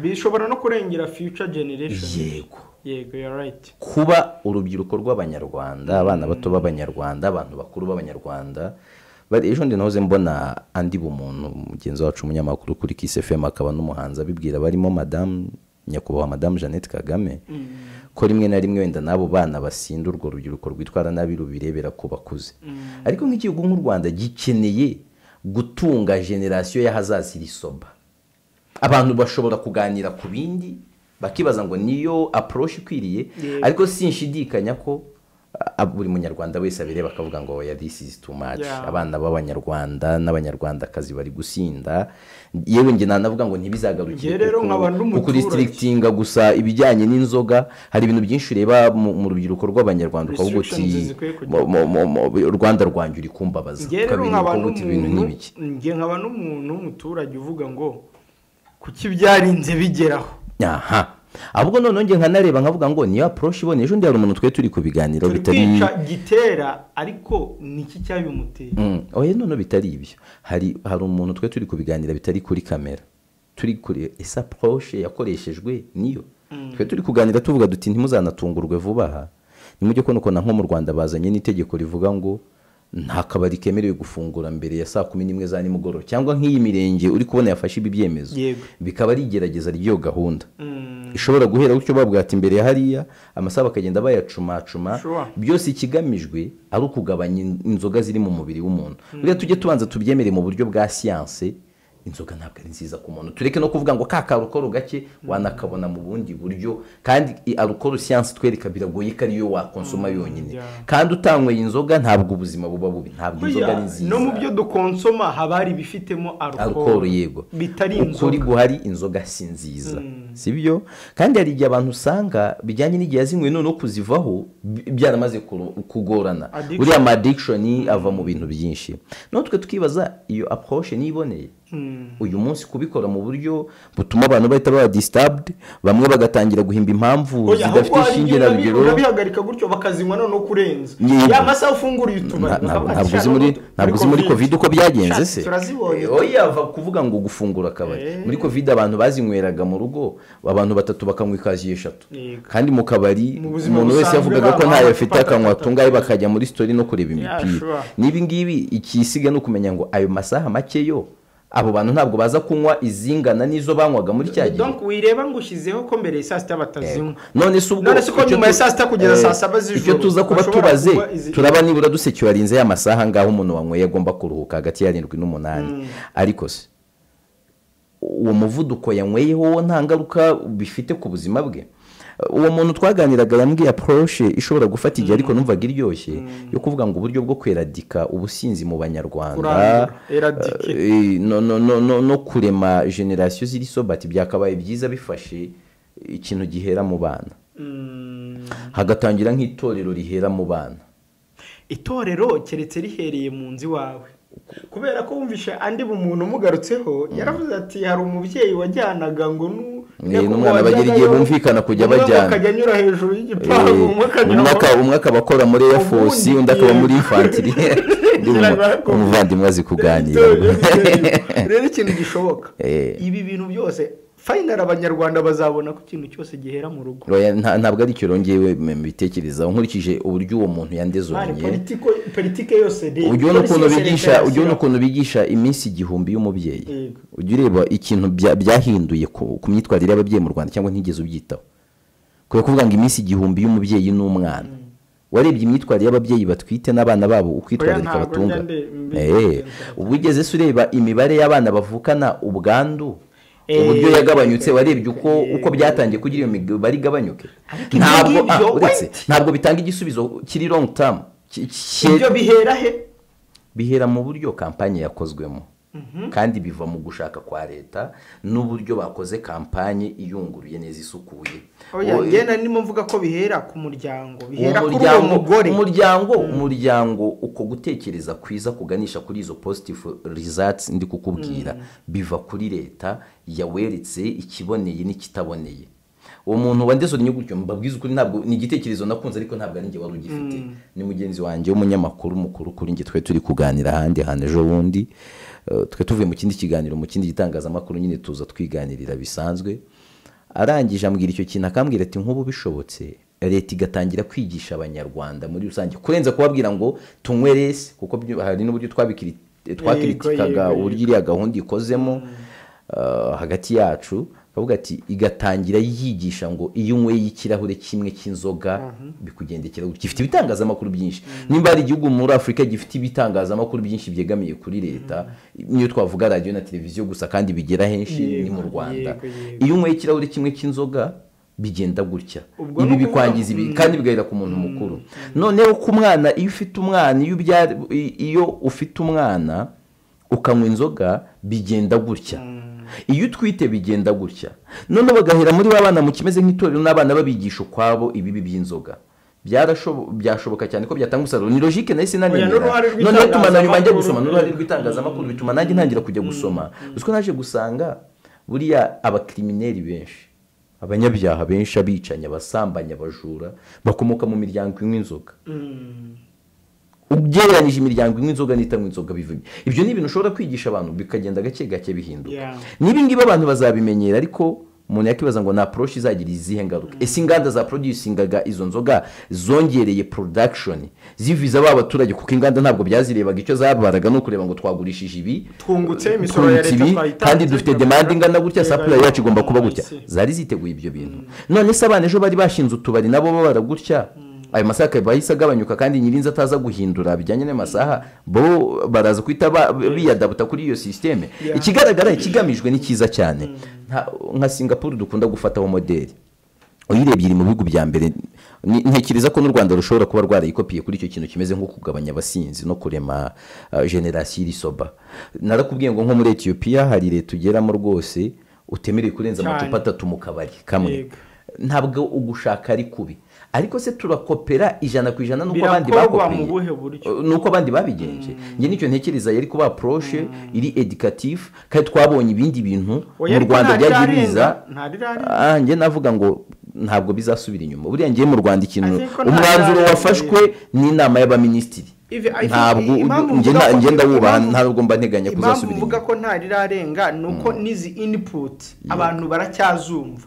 [SPEAKER 1] Bishobora no kurengera future generation.
[SPEAKER 2] Yego.
[SPEAKER 1] Yego, you're right.
[SPEAKER 2] Kuba urubyiruko rw'Abanyarwanda, abana bato b'Abanyarwanda, abantu bakuru b'Abanyarwanda, bari ejo ndi nahoze mbona andi bumuntu mugenzi wacu umunyamakuru kuri Kiss FM akaba n'umuhanzi abibwira barimo Madame Nyakubahwa Madame Jeannette Kagame, ko rimwe na rimwe wenda nabo bana basinda urwo rubyiruko rwitwara nabi rubirebera ko bakuze. Ariko nk'igihugu nk'u Rwanda gikeneye gutunga generation y'ahazaza iri soba. Abantu bashobora kuganira ku bindi bakibaza ngo niyo approach ikwiriye, ariko sinshidikanya ko buri munyarwanda wese abireba akavuga ngo oya, this is too much. Abana b'Abanyarwanda n'Abanyarwandakazi bari gusinda. Yewe nge nanavuga ngo ntibizagarukire ku restrictinga gusa ibijyanye n'inzoga. Hari ibintu byinshi ureba mu rubyiruko rw'Abanyarwanda ukavuga uti Rwanda rwanjye uri kumbabaza, ukavuga ibintu n'ibiki.
[SPEAKER 1] Nge nkaba n'umuntu w'umuturage uvuga ngo kuki byarinze bigeraho.
[SPEAKER 2] Aha. Ahubwo none nge nkanareba nkavuga ngo niyo approach ibone. Ejo ndi hari umuntu twe turi kubiganira
[SPEAKER 1] bitari gitera, ariko niki cyabimuteye?
[SPEAKER 2] Oya none bitari ibyo. Hari umuntu twe turi kubiganira bitari kuri kamera, turi kuri esa approach yakoreshejwe niyo. Twe turi kuganira tuvuga duti ntimuzanatungurwe vuba aha, nimujye kono kona nko mu Rwanda bazanye n'itegeko rivuga ngo nta kabari kemerewe gufungura mbere ya saa 11 za nimugoroba, cyangwa nk'iyi mirenge uri kubona yafashe ibi byemezo bikaba ari igerageza ry'iyo gahunda. Ishobora guhera gutyo babwira ati imbere hariya amasaha bakagenda bayacumacuma, byose ikigamijwe ari ukugabanya inzoga ziri mu mubiri w'umuntu. Buriya tujye tubanza tubyemere mu buryo bwa siyanse, inzoga ntabwo ari nziza ku muntu. Tureke no kuvuga ngo ka karukoro gake wanakabona mu bundi buryo, kandi alcool science twereka biragoye ko ariyo wakonsoma yonyine. Kandi utanyweye inzoga ntabwo ubuzima buba bubi, ntabwo inzoga ari nziza.
[SPEAKER 1] No mu byo dukonsoma haba hari bifitemo alcool,
[SPEAKER 2] yego,
[SPEAKER 1] bitari inzoga.
[SPEAKER 2] Ukuri guhari inzoga si nziza, sibyo? Kandi hari igihe abantu usanga bijyanye n'igihe yazinyweye none kuzivaho byaramaze kugorana. Uriya addiction ava mu bintu byinshi. Notwe tukibaza iyo approche niboneye uyu munsi kubikora mu buryo butuma abantu bahita baba disturbed, bamwe bagatangira guhimba impamvu zidafite ishinge na rugero,
[SPEAKER 1] urabihagarika gutyo bakazinywa no kurenza ya masaha ufungura utubari.
[SPEAKER 2] Ntabwo uzi muri covid uko byagenze se? Oya, va kuvuga ngo gufungura akabari muri covid abantu bazinyweraga mu rugo, abantu batatu bakanywa ikaziye 3, kandi mu kabari umuntu wese yavugaga ko ntayo afite akanywa tungaye, bakajya muri story no kureba imipira. Nibi ngibi ikisiga no kumenya ngo ayo masaha make yo abo bantu ntabwo baza kunywa izingana nizo banywaga muri cya gihe.
[SPEAKER 1] Donc wireba ngo ushizeho ko mbere ya saa 6 batazinywa.
[SPEAKER 2] None se ubwo
[SPEAKER 1] none se ko nyuma ya saa 6 kugeza saa 7 z'ijoro
[SPEAKER 2] icyo tuza kuba tubaze, turaba nibura dusecurinze ya masaha ngaho umuntu wanyweye agomba kuruhuka hagati ya 7 n'8. Ariko se uwo muvuduko yanyweyeho wo nta ngaruka bifite ku buzima bwe? Uwo muntu twaganiraga yambwiye approche ishobora gufata igihe ariko numvaga iryoshye, yo kuvuga ngo uburyo bwo kweradika ubusinzi mu Banyarwanda, no kurema generation ziri sobat, byakabaye byiza bifashe ikintu gihera mu bana, hagatangira nk'itorero rihera mu bana.
[SPEAKER 1] Itorero keretse rihereye mu nzu iwawe, kubera ko wumvishe andi bumuntu umugarutseho yaravuze ati hari umubyeyi wajyanaga ngo
[SPEAKER 2] n'umwana bagira igihe bumvikana kujya bajyana,
[SPEAKER 1] akajya anyura hejuru y'igipangu,
[SPEAKER 2] umwe akaba akora muri Air Force, undi akaba muri infantry. Umuvandimwe azi kuganira.
[SPEAKER 1] Rero ikintu gishoboka, ibi bintu byose final abanyarwanda bazabona ko ikintu cyose gihera mu rugo.
[SPEAKER 2] Ntabwo ari cyo rongewe mbitekerezaho nkurikije uburyo uwo muntu yandezonye.
[SPEAKER 1] Politike yose
[SPEAKER 2] ujye n'ukuntu bigisha iminsi 1000 y'umubyeyi. Ujye ureba ikintu byahinduye ku myitwarire y'ababyeyi mu Rwanda, cyangwa ntigeze ubyitaho. Kubera kuvuga ngo iminsi 1000 y'umubyeyi n'umwana. Warebye imyitwarire y'ababyeyi batwite n'abana babo ukwitwararika batunga. Ubwo ugeze se ureba imibare y'abana bavukana ubwandu uburyo yagabanyutse, warebye uko byatangiye kugira iyo mibare igabanyuke. Ntabwo bitanga igisubizo kiri long term.
[SPEAKER 1] Ibyo bihera he?
[SPEAKER 2] Bihera mu buryo kampanye yakozwemo, kandi biva mu gushaka kwa leta n'uburyo bakoze kampanye iyunguruye neza isukuye.
[SPEAKER 1] Oya, ngena ndimo mvuga ko bihera ku muryango, bihera kuri uwo mugore.
[SPEAKER 2] Umuryango uko gutekereza kwiza kuganisha kuri izo positive results ndi kukubwira, biva kuri leta yaweretse ikiboneye n'ikitaboneye. Uwo muntu wandezonye gutyo, mbabwiza ukuri, ntabwo ni igitekerezo nakunze, ariko ntabwo ari njye wari ugifite, ni mugenzi wanjye w'umunyamakuru mukuru kuri njye, twe turi kuganira ahandi hantu ejo bundi, twe tuvuye mu kindi kiganiro mu kindi gitangazamakuru nyine, tuza twiganirira bisanzwe. Arangije ambwira icyo kintu, akambwira ati nk'ubu bishobotse leta igatangira kwigisha abanyarwanda muri rusange, kurenza kubabwira ngo tunywe less, kuko hari n'uburyo twakritikaga uburyo iriya gahunda ikozemo hagati yacu. Kavuga ati igatangira yigisha ngo iyo unyweye ikirahure kimwe cy'inzoga bikugendekera gutya. Gifite ibitangazamakuru byinshi, nimba ari igihugu muri Afurika gifite ibitangazamakuru byinshi byegamiye kuri leta, niyo twavuga radiyo na televiziyo gusa kandi bigera henshi, ni mu Rwanda. Iyo unyweye ikirahure kimwe cy'inzoga bigenda gutya, ibi bikwangiza ibi, kandi bigahera ku muntu mukuru. Noneho ku mwana, iyo ufite umwana, iyo ufite umwana ukanywa inzoga bigenda gutya, iyo utwite bigenda gutya. None bagahera muri babana mu kimeze nk'itorero n'abana babigisha ukwabo ibibi by'inzoga. Byashoboka cyane ko byatanga umusaruro. Ni logique nahise nanemera. None bituma nyuma njya gusoma n'uruhare rw'itangazamakuru, bituma nanjye ntangira kujya gusoma. Uziko naje gusanga buriya abakrimineri benshi, abanyabyaha benshi, abicanya, abasambanya, abajura bakomoka mu miryango inywa inzoga. Ugereranyije imiryango inywa inzoga n'itanywa inzoga bivuye. Ibyo ni ibintu ushobora kwigisha abantu bikagenda gake gake bihinduka. Niba ngibi abantu bazabimenyera, ariko umuntu yakibaza ngo na approach izagira izihe ngaruka. Ese inganda za producingaga izo nzoga zongereye production ziviza ba baturage, kuko inganda ntabwo byazirebaga, icyo zabaraga no kureba ngo twagurishije ibi,
[SPEAKER 1] twungutse imisoro ya leta twayitanze,
[SPEAKER 2] kandi dufite demand ingana gutya, supply yacu igomba kuba gutya. Zari ziteguye ibyo bintu. None se abana ejo bari bashinze utubari nabo babara gutya, ayo masaha bahise agabanyuka, kandi nyirinzi ataza guhindura bijyanye n'amasaha, bo baraza kwita biyadabuta kuri iyo systeme. Ikigaragara ikigamijwe ni cyiza cyane. Nka Singapore dukunda gufataho modeli, uyirebye iri mu bihugu bya mbere. Ntekereza ko n'u Rwanda rushobora kuba rwarayikopiye kuri icyo kintu kimeze nko kugabanya abasinzi no kurema generasiyo iri soba. Narakubwiye ngo nko muri Ethiopia hari leta ugeramo rwose utemerewe kurenza amacupa 3 mu kabari kamwe. Ntabwo ugushaka ari kubi, ariko se turakopera 100% nuko abandi bakopeye, nuko abandi babigenje. Nge nicyo ntekereza yari kuba approche iri educative, kandi twabonye ibindi bintu mu Rwanda byagiye biza. Nge navuga ngo ntabwo bizasubira inyuma. Buriya ngiye mu Rwanda ikintu umwanzuro wafashwe n'inama y'abaminisitiri, ntabwo ngenda wubaha, ntabwo mba nteganya kuzasubira inyuma.
[SPEAKER 1] Impamvu mvuga ko ntarirarenga nuko nizi input abantu baracyazumva,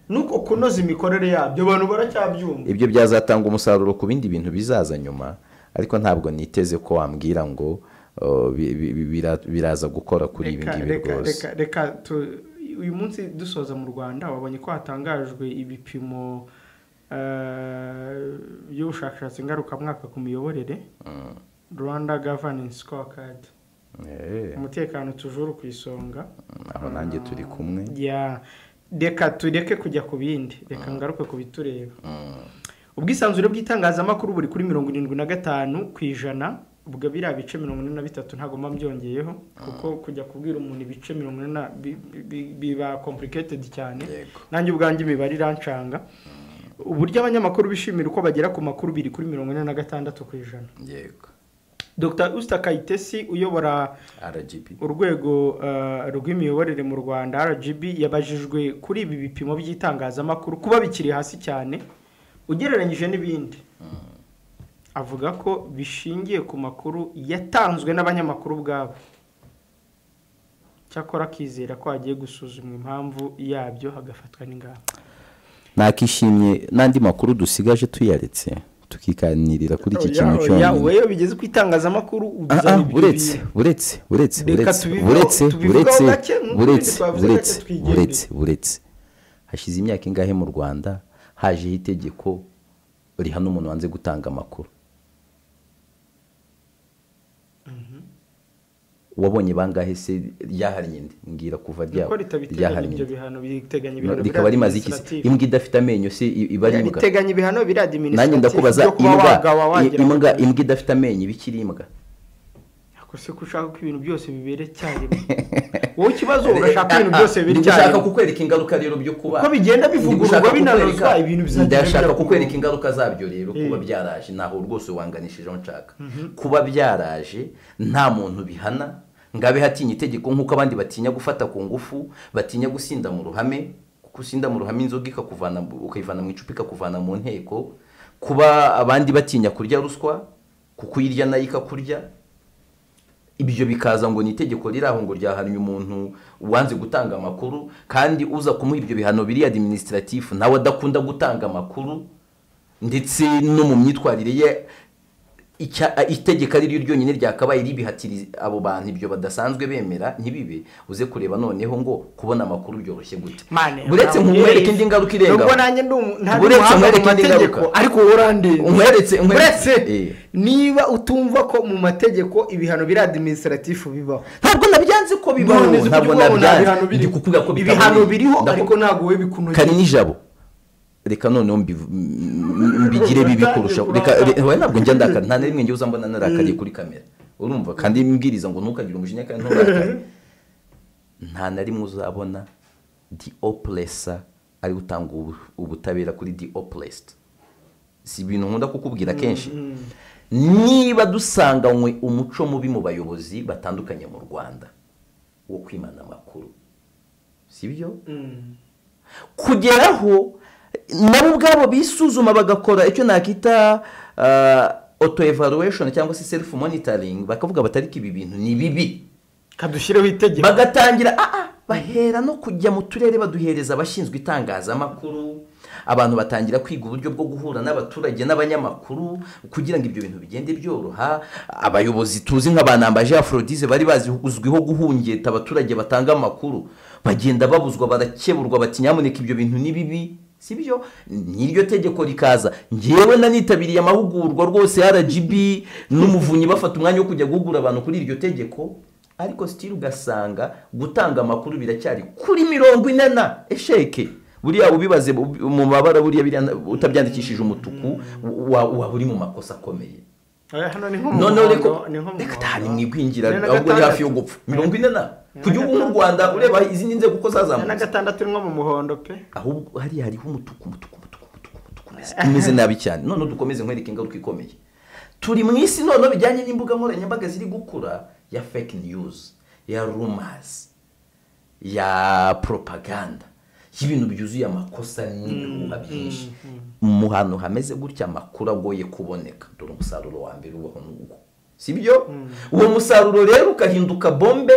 [SPEAKER 1] nuko kunoza imikorere yabyo abantu baracyabyumva.
[SPEAKER 2] Ibyo byazatanga umusaruro ku bindi bintu bizaza nyuma, ariko ntabwo niteze ko wambwira ngo biraza gukora kuri ibi ngibi rwose.
[SPEAKER 1] Reka uyu munsi dusoza mu Rwanda, wabonye ko hatangajwe ibipimo by'ubushakashatsi ngarukamwaka ku miyoborere, Rwanda Governance Scorecard. Umutekano tujuru ku isonga,
[SPEAKER 2] aho nanjye turi kumwe.
[SPEAKER 1] Reka tureke kujya ku bindi, reka ngaruke ku bitureba. Ubwisanzure bw'itangazamakuru buri kuri 75%, ubwo biriya bice 43 ntabwo mba mbyongeyeho, kuko kujya kubwira umuntu ibice 40 biba complicated cyane, nanjye ubwanjye imibare irancanga. Uburyo abanyamakuru bishimira uko bagera ku makuru biri kuri 46%.
[SPEAKER 2] Yego.
[SPEAKER 1] Dr. Usta Kayitesi uyobora
[SPEAKER 2] RGB,
[SPEAKER 1] urwego rw'imiyoborere mu Rwanda RGB, yabajijwe kuri ibi bipimo by'itangazamakuru kuba bikiri hasi cyane ugereranyije n'ibindi. Avuga ko bishingiye ku makuru yatanzwe n'abanyamakuru ubwabo. Cyakora akizera ko hagiye gusuzumwa impamvu yabyo hagafatwa n'ingamba.
[SPEAKER 2] Nakishimye n'andi makuru dusigaje tuyaretse tukikanirira kuri iki kintu cyonyine.
[SPEAKER 1] Oya, bigeze ku itangazamakuru uzana ibyo
[SPEAKER 2] uretse hashize imyaka ingahe mu Rwanda haje itegeko rihana umuntu wanze gutanga amakuru? Wabonye bangahe se ryahariye nde? Mbwira kuva
[SPEAKER 1] ryahariye ibyo bihano biteganya ibihano
[SPEAKER 2] rikaba rimaze iki? Imbwa idafite amenyo se iba ari imbwa?
[SPEAKER 1] Biteganya ibihano biri administrative.
[SPEAKER 2] Nanjye ndakubaza, imbwa idafite amenyo ibikiri imbwa?
[SPEAKER 1] Ako se kushaka ko ibintu byose bibere cyarimwe. Wowe ikibazo urashaka ibintu byose bibere cyarimwe.
[SPEAKER 2] Ndashaka kukwereka ingaruka rero byo kuba
[SPEAKER 1] uko bigenda bivugururwa binanozwa ibintu bizagenda.
[SPEAKER 2] Ndashaka kukwereka ingaruka zabyo rero kuba byaraje, naho rwose wanganishije aho nshaka. Kuba byaraje nta muntu bihana ngabe hatinya itegeko nkuko abandi batinya gufata ku ngufu, batinya gusinda mu ruhame, kuko usinda mu ruhame inzoga ikakuvana ukayivana mu icupa ikakuvana mu nteko. Kuba abandi batinya kurya ruswa kuko uyirya nayo ikakurya, ibyo bikaza ngo ni itegeko riraho ngo ryahamye umuntu wanze gutanga amakuru, kandi uza kumuha ibyo bihano biri administratif nawe adakunda gutanga amakuru, ndetse no mu myitwarire ye itegeko ari ryo ryonyine ryakabaye ribihatira abo bantu ibyo badasanzwe bemera ntibibe. Uze kureba noneho ngo kubona amakuru byoroshye gute. Buretse nkwereke indi ngaruka irenga.
[SPEAKER 1] Nubwo nanjye buretse nkwereke indi ngaruka, ariko urande uretse niba utumva ko mu mategeko ibihano biri administratif bibaho.
[SPEAKER 2] Ntabwo nabyanze ko bibaho, ntabwo nabyanze, ndi kukuvuga ko
[SPEAKER 1] ibihano biriho ariko ntabwo we bikunoye.
[SPEAKER 2] Kari nijabo reka noneho mbigire bibi kurusha. Reka we ntabwo njya ndakara, nta rimwe njye uzambona narakariye kuri kamera, urumva, kandi mbwiriza ngo ntukagire umujinya kandi nturakare. Nta na rimwe uzabona the oppressor ari gutanga ubutabera kuri the oppressed. Si ibintu nkunda kukubwira kenshi. Niba dusanganywe umuco mubi mu bayobozi batandukanye mu Rwanda wo kwimana amakuru, sibyo? Kugeraho nabo ubwabo bisuzuma bagakora icyo nakita auto evaluation cyangwa se self monitoring, bakavuga batariki ibi bintu ni bibi,
[SPEAKER 1] kadushireho itegeko,
[SPEAKER 2] bagatangira bahera no kujya mu turere baduhereza abashinzwe itangazamakuru, abantu batangira kwiga uburyo bwo guhura n'abaturage n'abanyamakuru kugira ngo ibyo bintu bigende byoroha. Abayobozi tuzi nk'abanambaje Aphrodise bari bazwiho guhungeta abaturage batanga amakuru, bagenda babuzwa barakeburwa bati nyamuneka ibyo bintu ni bibi, sibyo? N'iryo tegeko rikaza. Ngewe nanitabiriye amahugurwa rwose RGB n'umuvunyi bafata umwanya wo kujya guhugura abantu kuri iryo tegeko, ariko still ugasanga gutanga amakuru biracyari kuri 40 esheke. Buriya ubibaze mu mabara, buriya utabyandikishije umutuku waba uri mu makosa akomeye.
[SPEAKER 1] Hano ni nko
[SPEAKER 2] reka tani mwigwingira ahubwo ni hafi yo gupfa. 40 ku gihugu nk'u Rwanda ureba izindi nzego uko zazamutse.
[SPEAKER 1] Na gatandatu nko mu muhondo pe.
[SPEAKER 2] Ahubwo hari hariho umutuku umeze nabi cyane. None dukomeze nkwereke ingaruka ikomeye. Turi mu isi none bijyanye n'imbuga nkoranyambaga ziri gukura ya fake news, ya rumors, ya propaganda, y'ibintu byuzuye amakosa n'ibihuha byinshi. Mu hantu hameze gutya amakuru agoye kuboneka. Dore umusaruro wa mbere ubaho n'ubwo, sibyo? Uwo musaruro rero ukahinduka bombe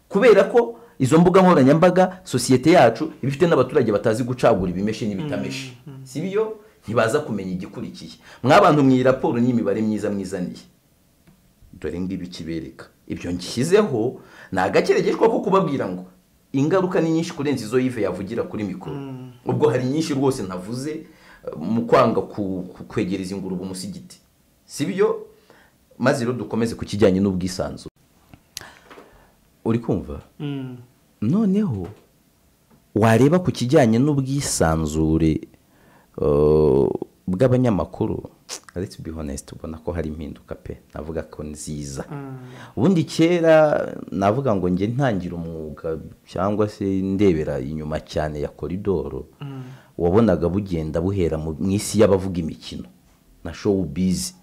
[SPEAKER 2] kubera ko izo mbuga nkoranyambaga sosiyete yacu ibifite n'abaturage batazi gucagura ibimeshe n'ibitameshe, sibyo? Ntibaza kumenya igikurikiye. Mwabantu mu raporo n'imibare myiza mwizaniye, dore ngibi kibereka ibyo nshyizeho ni agakeregeshwa ko kubabwira ngo ingaruka ni nyinshi kurenza izo Yves yavugira kuri mikoro. Ubwo hari nyinshi rwose ntavuze mu kwanga kwegereza ingurube umusigiti, sibyo? Maze rero dukomeze ku kijyanye n'ubwisanzure. Uri kumva? Noneho wareba ku kijyanye n'ubwisanzure bw'abanyamakuru, Let's be honest, ubona ko hari impinduka pe, navuga ko nziza. Ubundi kera navuga ngo njye ntangira umwuga cyangwa se ndebera inyuma cyane ya koridoro, wabonaga bugenda buhera mu isi y'abavuga imikino na showbiz,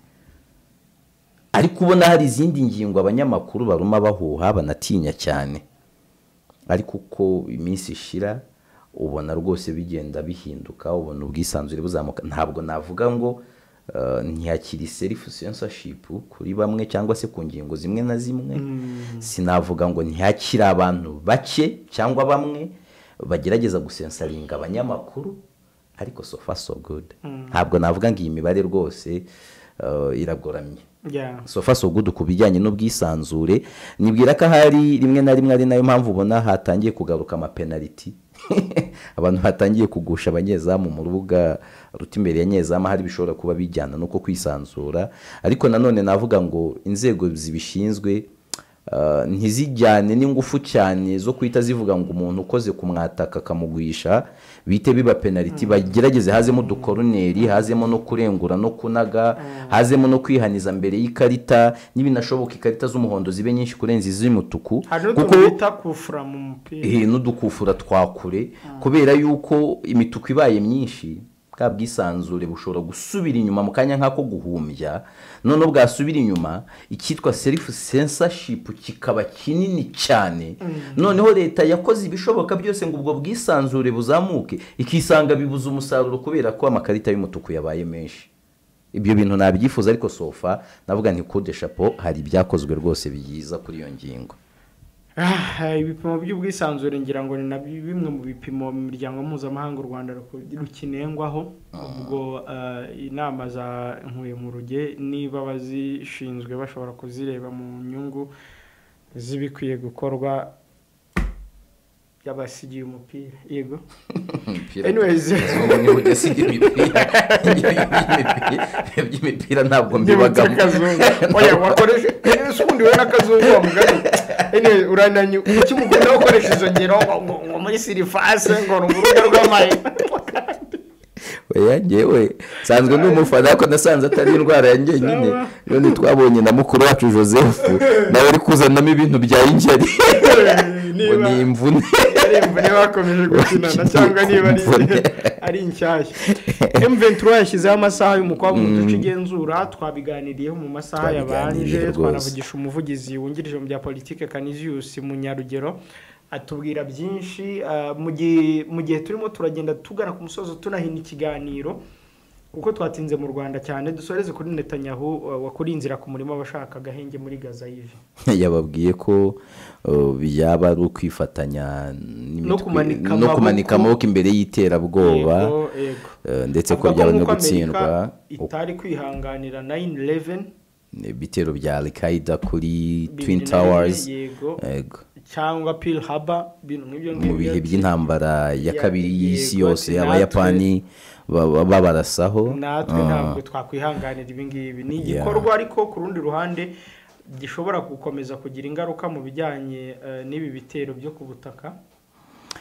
[SPEAKER 2] ariko ubona hari izindi ngingo abanyamakuru baruma bahuha banatinya cyane. Ariko uko iminsi ishira ubona rwose bigenda bihinduka, ubona ubwisanzure buzamuka. Ntabwo navuga ngo ntihakiri self censorship kuri bamwe cyangwa se ku ngingo zimwe na zimwe. Sinavuga ngo ntihakiri abantu bake cyangwa bamwe bagerageza gusensaringa abanyamakuru, ariko so far so good. Ntabwo navuga ngo iyi mibare rwose iragoramye. So far so good ku bijyanye n'ubwisanzure. Nibwira ko ahari rimwe na rimwe ari nayo mpamvu ubona hatangiye kugaruka amapenaliti. Abantu batangiye kugusha abanyezamu mu rubuga ruta imbere ya nyezamu, hari bishobora kuba bijyana nuko kwisanzura. Ariko nanone navuga ngo inzego zibishinzwe ntizijyane n'ingufu cyane zo kwita zivuga ngo umuntu ukoze ku mwataka akamugwisha bite biba penaliti. Bagerageze hazemo udukoroneri, hazemo no kurengura no kunaga, hazemo no kwihaniza mbere y'ikarita, n'ibinashoboka ikarita z'umuhondo zibe nyinshi kurenza iz'umutuku,
[SPEAKER 1] kuko bita kufura mu mupira
[SPEAKER 2] n'udukufura twakure, kubera yuko imituku ibaye myinshi bwa bwisanzure bushobora gusubira inyuma mu kanya nk'ako guhumbya. None bwasubira inyuma icyitwa self censorship kikaba kinini cyane. Noneho leta yakoze ibishoboka byose ngo ubwo bwisanzure buzamuke, ikisanga bibuza umusaruro kubera ko amakarita y'umutuku yabaye menshi. Ibyo bintu nabyifuza, ariko sofa navuga nti coup de chapeau, hari ibyakozwe rwose byiza kuri iyo ngingo.
[SPEAKER 1] Ibipimo by'ubwisanzure ngira ngo ni nabyo bimwe mu bipimo mu miryango mpuzamahanga u Rwanda rukinengwaho. Ubwo inama za Nkuye mu Ruge niba bazishinzwe bashobora kuzireba mu nyungu zibikwiye gukorwa, yabasigiye umupira. Yego. Anyways,
[SPEAKER 2] imipira ntabwo mbibagamo.
[SPEAKER 1] Oya wakoreshe ubundi we n'akazungu wa mugani. Anyway, urananyu kuki mugomba gukoresha izo ngero ngo muri sirifase ngo urubuga rw'amaye.
[SPEAKER 2] Oya ngewe nsanzwe ndi umufana, ariko nasanze atari indwara ya njyenyine. None twabonye na mukuru wacu Joseph nawe ari kuzanamo ibintu bya ingeri ngo ni imvune,
[SPEAKER 1] ari imvune bakomeje gukinana cyangwa niba ari inshyashya. M23 yashyizeho amasaha y'umukwabu mu duce igenzura, twabiganiriyeho mu masaha yabanje, twanavugisha umuvugizi wungirije mu bya politike Canisius Munyarugero, atubwira byinshi. Mu gihe turimo turagenda tugana ku musozo tunahina ikiganiro kuko twatinze mu Rwanda cyane, dusoreze kuri Netanyahu wakuri inzira ku murimo abashaka agahenge muri Gaza yive.
[SPEAKER 2] Yababwiye ko byaba ari ukwifatanya no kumanika amaboko imbere y'iterabwoba, ndetse ko byaba no gutsindwa
[SPEAKER 1] itari kwihanganira 9/11
[SPEAKER 2] ibitero bya Al-Qaeda kuri Twin Towers,
[SPEAKER 1] yego, cyangwa Pearl Harbor, bintu nk'ibyo
[SPEAKER 2] mu bihe by'intambara ya kabiri y'isi yose abayapani babarasaho.
[SPEAKER 1] Natwe ntabwo twakwihanganira ibi ngibi. Ni igikorwa ariko ku rundi ruhande gishobora gukomeza kugira ingaruka mu bijyanye n'ibi bitero byo ku butaka.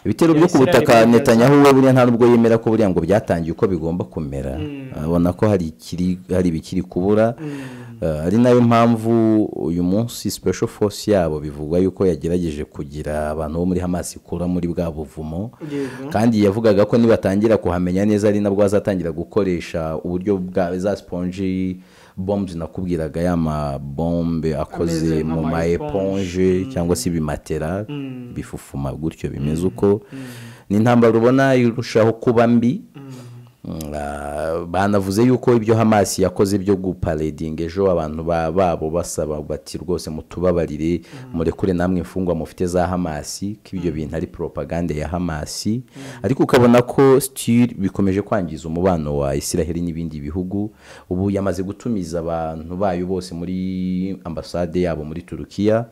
[SPEAKER 2] Ibitero byo ku butaka Netanyahu we buriya nta nubwo yemera ko buriya ngo byatangiye uko bigomba kumera, abona ko hari ibikiri kubura. Ari nayo mpamvu uyu munsi special force yabo bivugwa yuko yagerageje kugira abantu bo muri Hamas ikura muri bwa buvumo, kandi yavugaga ko nibatangira kuhamenya neza ari nabwo azatangira gukoresha uburyo bwa za sponge bombs nakubwiraga, ya mabombe akoze mu ma éponge cyangwa se ibimatera bifufuma gutyo bimeze uko. Ni intambara ubona irushaho kuba mbi. Banavuze yuko ibyo Hamas yakoze byo guparading ejo abantu babo basaba bati rwose mutubabarire murekure namwe imfungwa mufite za Hamas, ko ibyo bintu ari propaganda ya Hamas. Ariko ukabona ko still bikomeje kwangiza umubano wa Israel n'ibindi bihugu. Ubu yamaze gutumiza abantu bayo bose muri ambasade yabo muri Turukiya.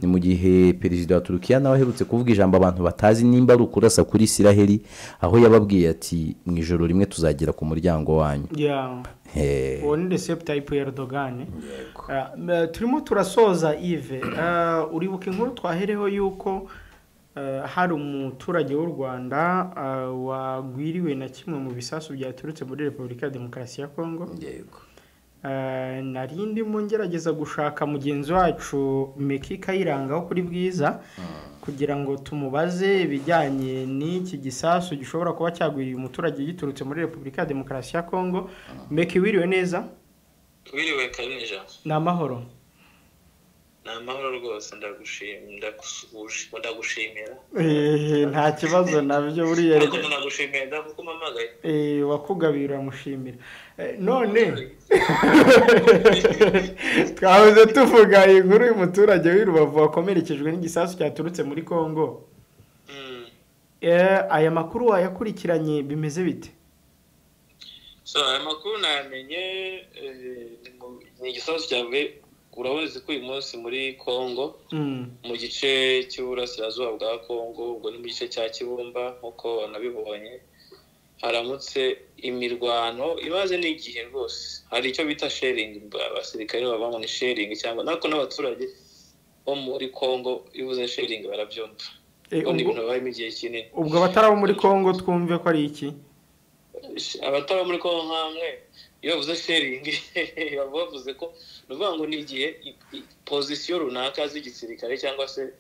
[SPEAKER 2] Ni mu gihe perezida wa Turukiya nawe aherutse kuvuga ijambo abantu batazi nimba ari ukurasa kuri Israel, aho yababwiye ati mu ijoro rimwe tuzagera ku muryango wanyu.
[SPEAKER 1] Uwo ni Recep Tayyip Erdogan. Turimo turasoza Yves, uribuka inkuru twahereho yuko hari umuturage w'u Rwanda wagwiriwe na kimwe mu bisasu byaturutse muri Repubulika ya Demokarasi ya Kongo.
[SPEAKER 2] Yego.
[SPEAKER 1] Nari ndimo ngerageza gushaka mugenzi wacu Meki Kayiranga wo kuri Bwiza kugira ngo tumubaze ibijyanye n'iki gisasu gishobora kuba cyagwiriye umuturage giturutse muri Repubulika ya Demokarasi ya Kongo. Meki, wiriwe neza?
[SPEAKER 6] Wiriwe Karinija.
[SPEAKER 1] Ni amahoro?
[SPEAKER 6] Ni amahoro rwose, ndagushimira.
[SPEAKER 1] Nta kibazo nabyo buriya.
[SPEAKER 6] Ariko ndagushimira ndakukumamagaye.
[SPEAKER 1] Wakugabira uramushimira. None twahoze tuvuga inkuru y'umuturage w'i Rubavu wakomerekejwe n'igisasu cyaturutse muri Kongo. Aya makuru wayakurikiranye, bimeze bite?
[SPEAKER 6] So aya makuru nayamenye, ni igisasu cyavuye, urabona ko uyu munsi muri Kongo mu gice cy'uburasirazuba bwa Kongo, ubwo ni mu gice cya Kibumba nk'uko wanabibonye, haramutse imirwano imaze n'igihe rwose. Hari icyo bita sharing, abasirikare baba ni sharing, cyangwa nako n'abaturage bo muri Kongo ibuze sharing barabyumva. Ni ibintu babayemo igihe kinini.
[SPEAKER 1] Ubwo abatarabo muri Kongo twumve ko ari iki?
[SPEAKER 6] Abatarabo muri Kongo nkamwe iyo bavuze sharing baba bavuze ko ni ukuvuga ngo ni igihe pozisiyo runaka z'igisirikare cyangwa se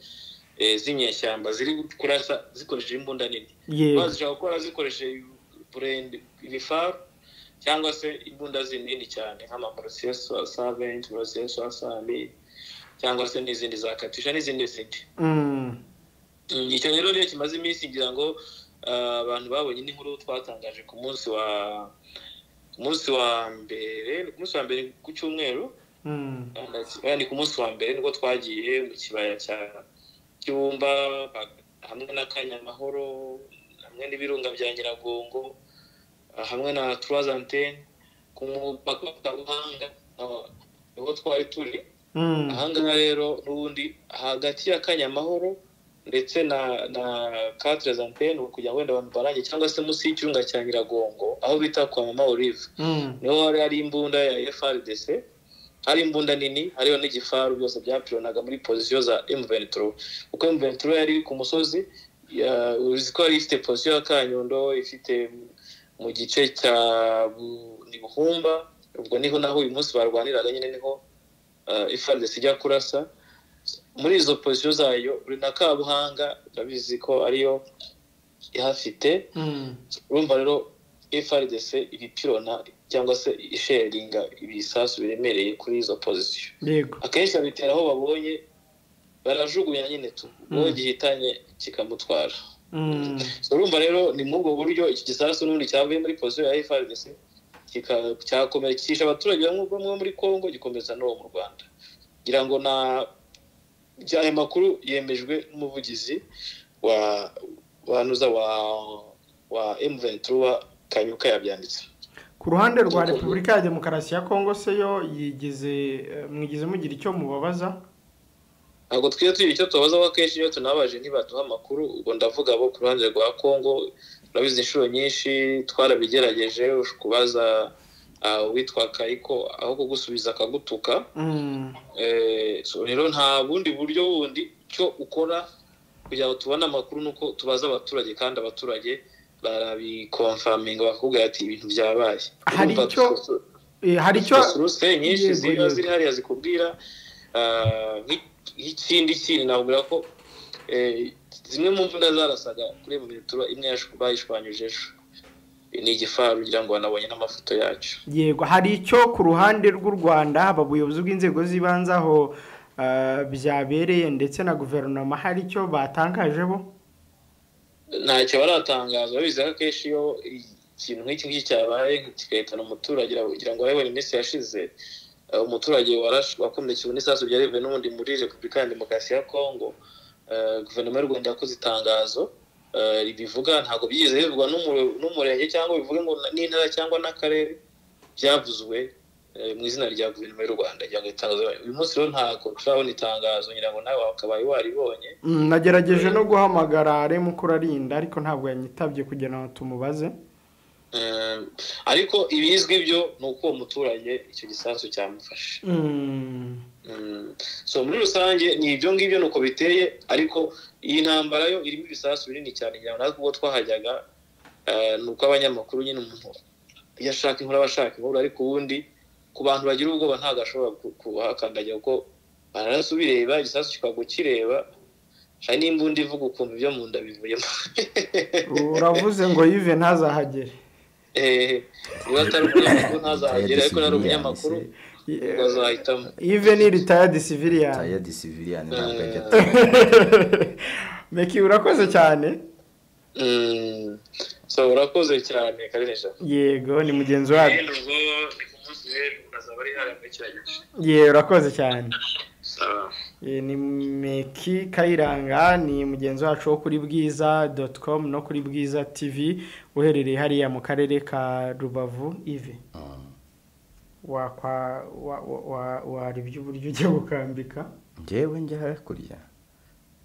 [SPEAKER 6] z'inyeshyamba ziri kurasa zikoresheje imbunda nini, bazishaka gukora zikoresheje ibifaru cyangwa se imbunda zinini cyane nk'amamorosiyo saventi, morosiyo sasami, cyangwa se n'izindi za katusha n'izindi zindi. Icyo rero niyo kimaze iminsi, ngira ngo abantu babonye n'inkuru twatangaje ku munsi wa mbere, ku munsi wa mbere ku cyumweru, ni ku munsi wa mbere nibwo twagiye mu kibaya cya Kibumba hamwe na Kanyamahoro, hamwe n'ibirunga bya Nyiragongo, hamwe na Trois Antennes ku mupaka wa Buhanga, niho twari turi. Ahangaha rero n'ubundi hagati ya Kanyamahoro ndetse na Quatre Antennes, kugira ngo wenda abantu barange, cyangwa se munsi y'ikirunga cya Nyiragongo aho bita kwa Mama Olive, niho hari imbunda ya FARDC, hari imbunda nini, hariho n'igifaru, byose byapironaga muri position za M23, kuko M23 yari ku musozi, uzi ko yari ifite position ya Kanyundo, ifite mu gice cya Buhumba, ubwo niho naho uyu munsi barwaniraga nyine, niho FARDC ijya kurasa muri izo position zayo. Na Kabuhanga urabizi ko ariyo ihafite. Urumva rero FARDC ibipirona cyangwa se isharinga ibisasu biremereye kuri izo position. Akenshi babitera aho babonye, barajugunya nyine tu, uwo gihitanye kikamutwara. Urumva rero ni muri ubwo buryo iki gisasu n'ubundi cyavuye muri position ya FARDC cyakomerekisha abaturage bamwe muri Kongo, gikomeza n'uwo mu Rwanda. Ngira ngo na aya makuru yemejwe n'umuvugizi wa wa M23 Kanyuka yabyanditse.
[SPEAKER 1] Ku ruhande rwa Repubulika ya Demokarasi ya Kongo se yo yigize, mwigize mugira icyo mubabaza?
[SPEAKER 6] Ntabwo twiye tugira icyo tubabaza, kuko akenshi iyo tunabaje ntibaduha amakuru. Ubwo ndavuga abo ku ruhande rwa Kongo, urabizi inshuro nyinshi twarabigerageje kubaza witwa Kayiko, aho kugusubiza akagutuka. So rero nta bundi buryo bundi cyo ukora kugira ngo tubone amakuru nuko tubaza abaturage, kandi abaturage barabikonfaminga bakakubwira ati ibintu byabaye.
[SPEAKER 1] Hari icyo
[SPEAKER 6] source nyinshi ziba ziri hariya zikubwira. Ikindi kintu nabwira ko zimwe mu mvuna zarasaga kuri M23, imwe bayishwanyuje ejo ni igifaru, kugira ngo banabonye n'amafoto yacyo.
[SPEAKER 1] Yego, hari icyo ku ruhande rw'u Rwanda, haba ubuyobozi bw'inzego z'ibanze aho byabereye ndetse na guverinoma, hari icyo batangaje bo?
[SPEAKER 6] Ntacyo baratangaza. Babizi ko akenshi iyo ikintu nk'iki ngiki cyabaye kigahitana umuturage, kugira ngo babibone iminsi yashize, umuturage wakomerekewe n'isasu ryari rivuye n'ubundi muri Repubulika ya Demokarasi ya Kongo, guverinoma y'u Rwanda yakoze itangazo ribivuga. Ntabwo byigeze bivugwa n'umurenge cyangwa bivuge ngo n'intara cyangwa n'akarere, byavuzwe mu izina rya guverinoma y'u Rwanda. Uyu munsi rero ntabwo turabona itangazo, ngira ngo nawe wakabaye waribonye.
[SPEAKER 1] Nagerageje no guhamagara Mukurarinda ariko ntabwo yanyitabye kugira ngo tumubaze.
[SPEAKER 6] Ariko ibizwi byo ni uko uwo muturage icyo gisasu cyamufashe. So muri rusange ni ibyo ngibyo nuko biteye, ariko iyi ntambara yo irimo ibisasu binini cyane. Ngira ngo natwe ubwo twahajyaga ni uko abanyamakuru nyine umuntu iyo ashaka inkuru aba ashaka inkuru, ariko ubundi Ku bantu bagira ubwoba ntabwo ashobora kuhakandagira kuko barasubireba igisasu kikagukireba. Hari n'imbunda ivuga ukuntu ibyo mu nda bivuyemo.
[SPEAKER 1] Uravuze ngo Yves ntazahagere.
[SPEAKER 6] Niba atari umunyamakuru ntazahagere, ariko nari umunyamakuru bazahitamo.
[SPEAKER 1] Yves ni retired civilian.
[SPEAKER 2] Retired civilian ntabwo ajya.
[SPEAKER 1] Meki urakoze cyane.
[SPEAKER 6] So urakoze cyane Karinija.
[SPEAKER 1] Yego ni mugenzi wacu. Ye urakoze cyane. Ni Meki Kayiranga, ni mugenzi wacu wo kuri bwiza.com no kuri Bwiza TV, uherereye hariya mu karere ka Rubavu. Yves waribye uburyo ujya gukambika?
[SPEAKER 2] Njyewe njya hakurya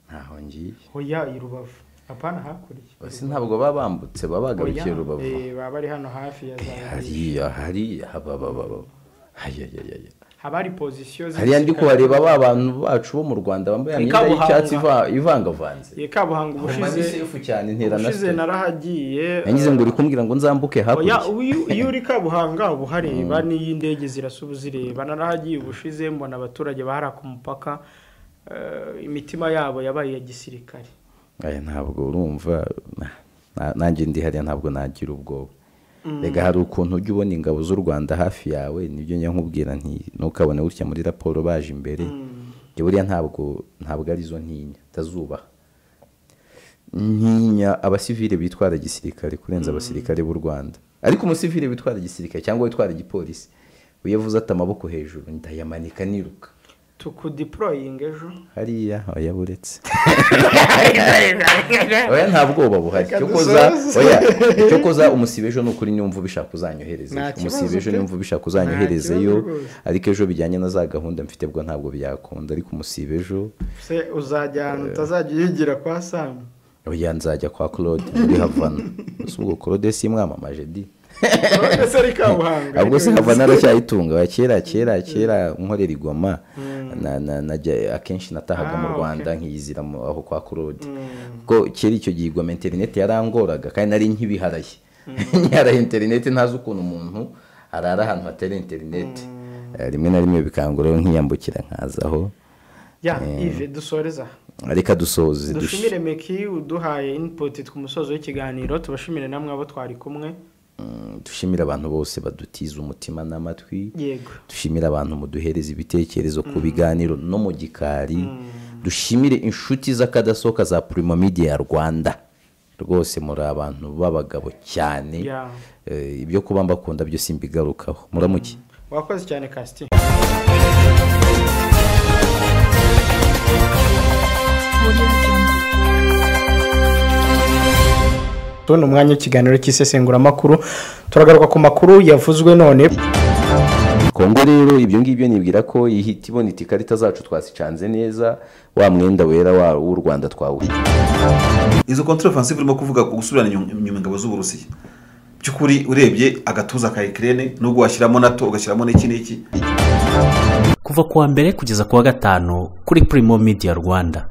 [SPEAKER 2] ntaho ngiye.
[SPEAKER 1] Oya i Rubavu apana hakurya.
[SPEAKER 2] Basi ntabwo babambutse babagarukiye Rubavu.
[SPEAKER 1] Baba bari hano hafi ya za
[SPEAKER 2] hariya haba
[SPEAKER 1] habari position
[SPEAKER 2] hariya ndi kubareba ba bantu bacu bo mu Rwanda bambaye imyenda y'icyatsi ivangavanze.
[SPEAKER 1] Kabuhanga ubushize
[SPEAKER 2] cyane ntera na
[SPEAKER 1] ubushize narahagiye.
[SPEAKER 2] Nangize ngo uri kumbwira ngo nzambuke hakurya.
[SPEAKER 1] Oya iyo uri Kabuhanga ubuhareba n'iyindege zirasubuzireba. Narahagiye ubushize mbona abaturage bahara ku mupaka, imitima yabo yabaye ya gisirikare.
[SPEAKER 2] Aya ntabwo urumva nanjye ndi hariya ntabwo nagira ubwoba. Rega hari ukuntu ujya ubona ingabo z'u Rwanda hafi yawe, nibyo njya nkubwira nti ntukabone gutya muri raporo baje imbere. Buriya ntabwo ari zo ntinya, ndazubaha. Ntinya abasivile bitwara gisirikare kurenza abasirikare b'u Rwanda. Ariko umusivile witwara gisirikare cyangwa witwara gipolisi uyavuze ati amaboko hejuru ndayamanika niruka.
[SPEAKER 1] Tukudeploying ejo
[SPEAKER 2] hariya oya buretse. Oya nta bwoba buhari. Cyokoza oya cyokoza umusibe ejo nukuri nyumva ubishaka uzanyohereze. Umusibe ejo nyumva ubishaka uzanyoherezeyo, ariko ejo bijyanye na za gahunda mfite bwo ntabwo byakunda, ariko umusibe ejo
[SPEAKER 1] se uzajya ahantu utazajya yigira kwa Sam.
[SPEAKER 2] Oya nzajya kwa Claude muri Havana. Ubwo Claude si mwamamaje di. Ahubwo se Havana aracyayitunga. Kera nkorera igoma na akenshi natahaga mu Rwanda nkiyizira aho kwa Claude. Kuko kera icyo gihe igoma internet yarangoraga kandi nari nkibiharaye. Nyara internet ntazi ukuntu umuntu arara ahantu hatari internet. Rimwe na rimwe bikangora nkiyambukira nkazaho.
[SPEAKER 1] Ya Yves dusoreza.
[SPEAKER 2] Reka dusoze.
[SPEAKER 1] Dushimire Meki uduhaye input ku musozo w'ikiganiro, tubashimire namwe abo twari kumwe.
[SPEAKER 2] Dushimira abantu bose badutiza umutima n'amatwi. Dushimira abantu muduhereza ibitekerezo ku biganiro no mu gikari. Dushimire inshuti z'akadasohoka za Primo Media Rwanda. Rwose muri abantu b'abagabo cyane. Ibyo kuba mbakunda byo simbigarukaho. Muramuke.
[SPEAKER 1] Wakoze cyane Kasti. Tubona umwanya w'ikiganiro cy'isesenguramakuru, turagaruka ku makuru yavuzwe none.
[SPEAKER 2] Kongo rero ibyo ngibyo nibwira ko ihita ibona ikarita zacu twasicanze neza, wa mwenda wera w'u Rwanda twawe.
[SPEAKER 3] Izo contre-offensive urimo kuvuga ku gusubirana inyuma ingabo z'Uburusiya, by'ukuri urebye agatuza ka Ukraine nubwo washyiramo NATO ugashyiramo n'iki n'iki.
[SPEAKER 4] Kuva kuwa mbere kugeza kuwa gatanu kuri Primo Media Rwanda.